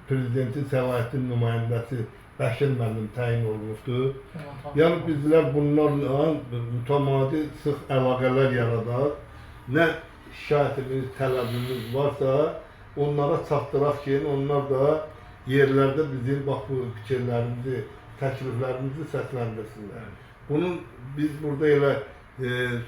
prezidentin səlahiyyətli nümayəndəsi Bəşir müəllim təyin olunubdur. Yəni bizlər bunlarla mütəmadi sıx əlaqələr yaradaq. Nə şikayətimiz, tələbimiz varsa onlara çatdıraq ki, onlar da yerlərdə bizim bax bu fikirlərimizi, təkliflərimizi səsləndirsinlər. Bunun biz burada elə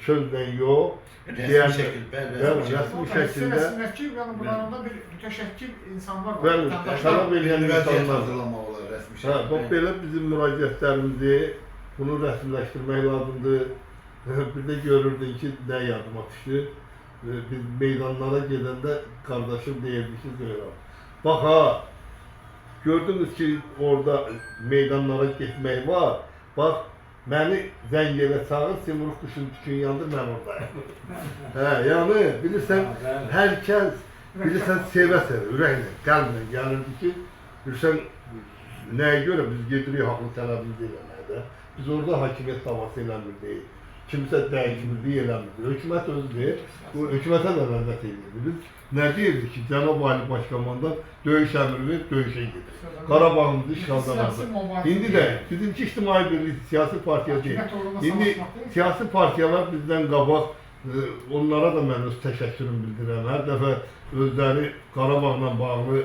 sözlə yox, Rəsmi şəkildə, bəli, rəsmi şəkildə Eləsinlər ki, yəni bu rayonda bir mütəşəkkil insanlar var. Bəli, tələb edən insanlar. Hazırlamaq olar rəsmi Hə, şəkildə. bax belə bizim müraciətlərimizi bunu rəsmiləşdirmək lazımdır. Bir də görürdün ki, nə yadıma düşdü. Biz meydanlara gedəndə qardaşım deyirdi ki, Zöhrab, bax ha, gördünüz ki, orada meydanlara getmək var. Bax, məni zəng elə çağır, Simurq quşun tükün yandı, mən oradayım. Hə, yəni, bilirsən, hər kəs, bilirsən, sevə-sevə, ürəklə, qəlblə gəlirdi ki, bilirsən, nəyə görə biz gedirik haqlı tələbimizi eləməyə də? Biz orada hakimiyyət davası eləmir deyil. Kimsə dəyişiklik eləmir. Hökumət özü, bu hökumətə də rəğbət edirdi. Biz nə deyirdik ki, Cənab Ali Başkomandan döyüş əmri ver, döyüşə gedir. Qarabağımızı işğaldan azad. İndi də bizimki ictimai birlik siyasi partiya deyil. İndi siyasi partiyalar bizdən qabaq, onlara da mən öz təşəkkürümü bildirəm. Hər dəfə özləri Qarabağla bağlı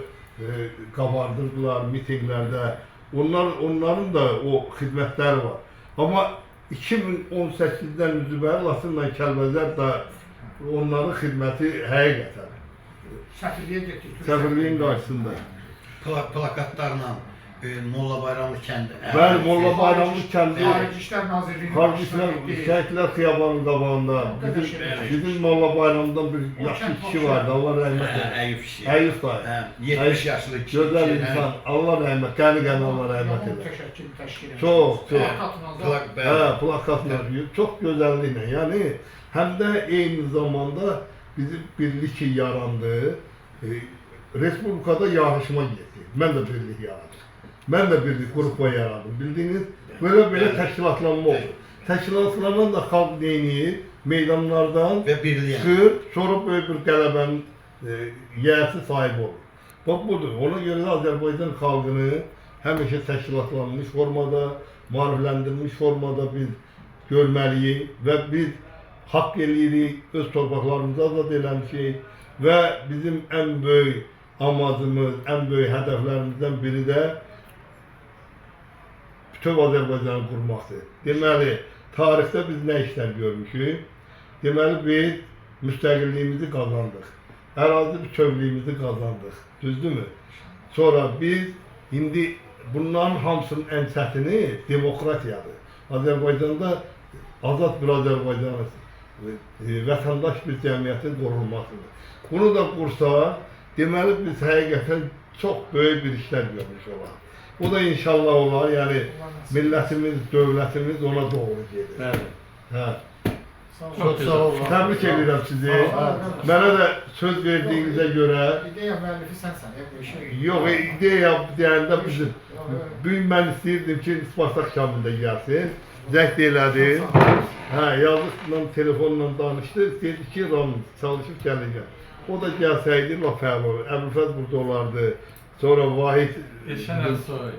qabardırdılar mitinqlərdə. Onların da o xidmətləri var. Amma 2018-dən üzbəri Laçınla Kəlbəcər də onların xidməti həqiqətən Səfirliyə getdik. Səfirliyin qarşısında. Plakatlarla Molla Bayramlı kəndi. Bəli, Molla Bayramlı kəndi, Xarici İşlər Nazirliyinin Xarici İşlər, Şəhidlər Xiyabanının qabağında bizim Molla Bayramdan bir yaşlı kişi vardı, Allah rəhmət eləsin. Əyüb kişi. Əyüb dayı. 70 yaşlı kişi. Gözəl insan, Allah rəhmət, qəni-qəni Allah rəhmət eləsin. Çox, çox. Hə, plakatla, çox gözəlliklə. Yəni, həm də eyni zamanda bizim birlik ki yarandı, Respublikada yarışma getdi. Mən də birlik yaradım. Mən də birlik qrupa yaradım. Bildiyiniz, belə-belə təşkilatlanma oldu. Təşkilatlanan da xalq neyniyir? Meydanlardan və birliyə çıxır, sonra böyük bir qələbənin yiyəsi sahibi olur. Bax budur. Ona görə də Azərbaycan xalqını həmişə təşkilatlanmış formada, maarifləndirilmiş formada biz görməliyik və biz haqq eləyirik, öz torpaqlarımızı azad eləmişik və bizim ən böyük amacımız, ən böyük hədəflərimizdən biri də bütöv Azərbaycanı qurmaqdır. Deməli, tarixdə biz nə işlər görmüşük? Deməli, biz müstəqilliyimizi qazandıq. Ərazi bütövlüyümüzü qazandıq. Düzdürmü? Sonra biz indi bunların hamısının ən çətini demokratiyadır. Azərbaycanda azad bir Azərbaycan, vətəndaş bir cəmiyyətin qurulmasıdır. Bunu da qursa, deməli biz həqiqətən çox böyük bir işlər görmüş olar. O da inşallah olar, yəni millətimiz, dövlətimiz ona doğru gedir. Bəli. Hə. Çox sağ olun. Təbrik edirəm sizi. Mənə də söz verdiyinizə görə. İdeya müəllifi sənsən, bu işi. Yox, ideya deyəndə bizim. Bu gün mən istəyirdim ki, Spartak Kamil də gəlsin. Zəng elədim. Hə, yazıqla, telefonla danışdı. Dedi ki, Ramiz, çalışıb gələcəm. O da gəlsəydi, lap fəal olur. Əbülfəz burada olardı. Sonra Vahid... Elşən Əlsoy.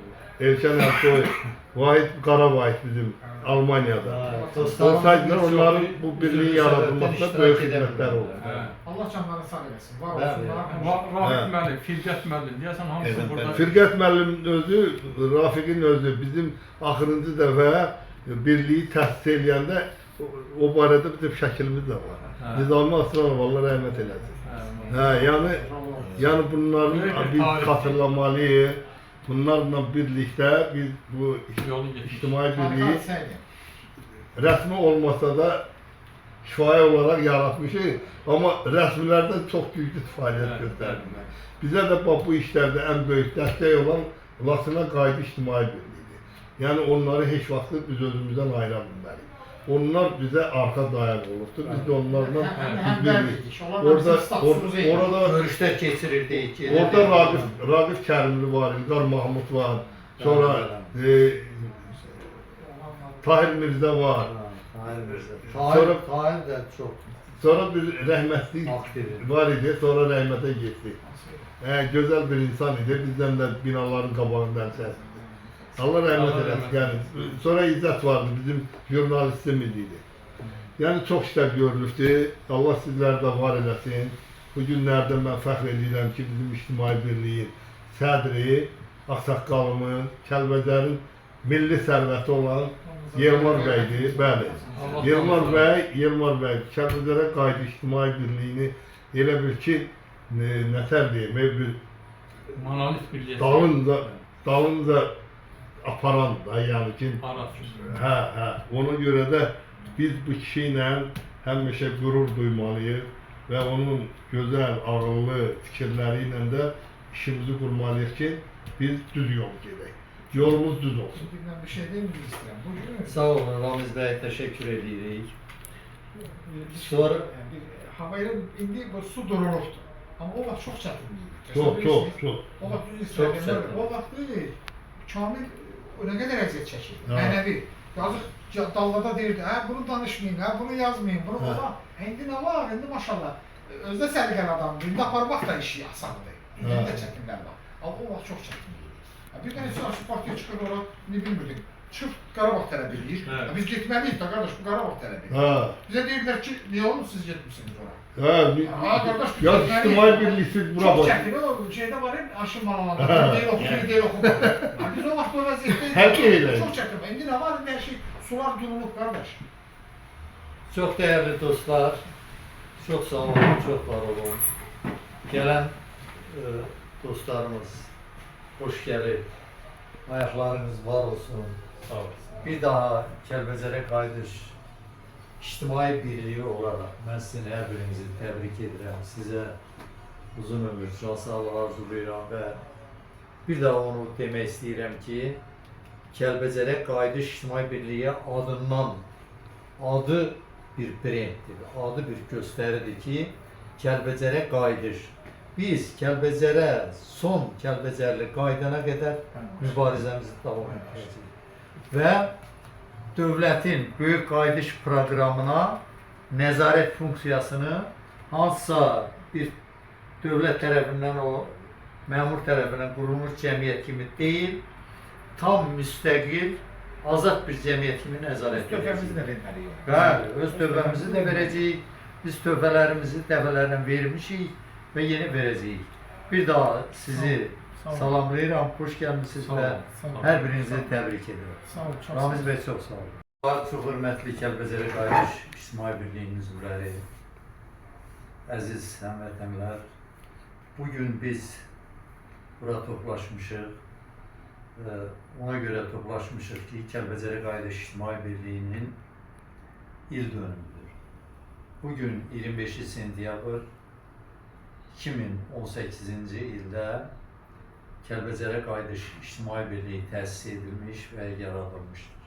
Elşən Əlsoy. Vahid, Qara Vahid bizim Almaniyada. Olsaydılar, onların bu birliğin yaradılmasında böyük xidmətləri olur. Allah canlarını sağ eləsin. Var olsunlar. Rafiq müəllim, Firqət müəllim, deyəsən hamısı burada. Firqət müəllimin özü, Rafiqin özü bizim axırıncı dəfə birliyi təsis eləyəndə o barədə bizim şəkilimiz də var. Nizami Aslanov, Allah rəhmət eləsin. Hə, yəni bunların biz xatırlamalıyıq. Bunlarla birlikdə biz bu ictimai birliyi rəsmi olmasa da şifahi olaraq yaratmışıq, amma rəsmilərdən çox güclü fəaliyyət göstərirlər. Bizə də bu işlərdə ən böyük dəstək olan Laçına Qayıdış İctimai Birliyidir. Yəni onları heç vaxt biz özümüzdən ayıra bilməliyik. Onlar bizə arxa dayaq olubdur. Biz də onlarla biz orada görüşlər keçirirdik. Orada Raqif Kərimli var, İlqar Mahmud var, sonra Tahir Mirzə var. Tahir Mirzə. Tahir də çox. Sonra bir rəhmətli var idi, sonra rəhmətə getdi. Gözəl bir insan idi, bizdən də binaların qabağından səsdi. Allah rəhmət eləsin. Yəni, sonra İzzət vardı, bizim jurnalistimiz idi. Yəni, çox işlər görülübdü. Allah sizləri də var eləsin. Bu günlərdə mən fəxr edirəm ki, bizim İctimai Birliyin sədri, ağsaqqalımız, Kəlbəcərin milli sərvəti olan Yelmar bəydir. Bəli. Yelmar bəy, Kəlbəcərə Qayıdış İctimai Birliyini elə bil ki, nətər deyim, bir monolit birliyi dalınca aparan da, yəni ki, hə, ona görə də biz bu kişi ilə həmişə qürur duymalıyıq və onun gözəl, ağıllı fikirləri ilə də işimizi qurmalıyıq ki, biz düz yol gedək. Yolumuz düz olsun. Mən bir şey deyim, istəyirəm. Bugün... Sağ olun, Ramiz bəy, təşəkkür edirik. Sonra... Hava elə, indi bu su durulubdur. Amma o vaxt çox çətin idi. Çox. O vaxt düz istəyirəm. O vaxt Kamil o nə qədər əziyyət çəkirdi, mənəvi. Yazıq dallada deyirdi, hə bunu danışmayın, hə bunu yazmayın, bunu ola. İndi nə var? İndi maşallah. Özü də səliqəli adamdır. İndi aparmaq da işi asandır. İndi də çətinlər var. Amma o vaxt çox çətin idi. Bir dənə siyasi partiya çıxır ora, indi bilmirdim. Çıxıb Qarabağ tələb eləyir. Hə. Biz getməliyik də qardaş, bu Qarabağ tələb eləyir. Bizə deyirdilər ki, niyə oğlum siz getmisiniz ora? Hə, Ha, qardaş, biz ya getməliyik. ictimai birliksiz bura Çox bax. çətin, o şeydə var, aşın malanda, deyil oxu, biri deyil oxumadı. Ha, biz o vaxt o vəziyyətdə Hər şey elə. Çox çətin. İndi nə var? İndi hər şey sular durulub qardaş. Çox dəyərli dostlar, çox sağ olun, çox var olun. Gələn dostlarımız xoş gəlib. Ayaqlarınız var olsun. Sağ olun. Bir daha Kəlbəcərə qayıdış ictimai birliyi olaraq mən sizin hər birinizi təbrik edirəm. Sizə uzun ömür, can sağlığı arzulayıram və bir daha onu demək istəyirəm ki, Kəlbəcərə qayıdış ictimai birliyi adından adı bir brenddir, adı bir göstəridir ki, Kəlbəcərə qayıdış. Biz Kəlbəcərə son Kəlbəcərli qayıdana qədər mübarizəmizi davam etdirəcəyik. Və dövlətin böyük qayıdış proqramına nəzarət funksiyasını hansısa bir dövlət tərəfindən o məmur tərəfindən qurulmuş cəmiyyət kimi deyil, tam müstəqil, azad bir cəmiyyət kimi nəzarət Öz töhfəmizi edəcəyik. də verməliyik. Bəli, öz töhfəmizi də verəcəyik. Biz töhfələrimizi dəfələrlə vermişik və yeni verəcəyik. Bir daha sizi Sağ olun. salamlayıram, xoş gəlmisiniz Sağ və olun, sağ olun. hər birinizi təbrik edirəm. Sağ ol, çox sağ ol. Ramiz bəy çox sağ olun. Çox hörmətli Kəlbəcərə Qayıdış İctimai Birliyinin üzvləri, əziz həmvətənlər, bugün biz bura toplaşmışıq. Ona görə toplaşmışıq ki, Kəlbəcərə Qayıdış İctimai Birliyinin il dönümüdür. Bugün 25 sentyabr 2018-ci ildə Kəlbəcərə Qayıdış İctimai Birliyi təsis edilmiş və yaradılmışdır.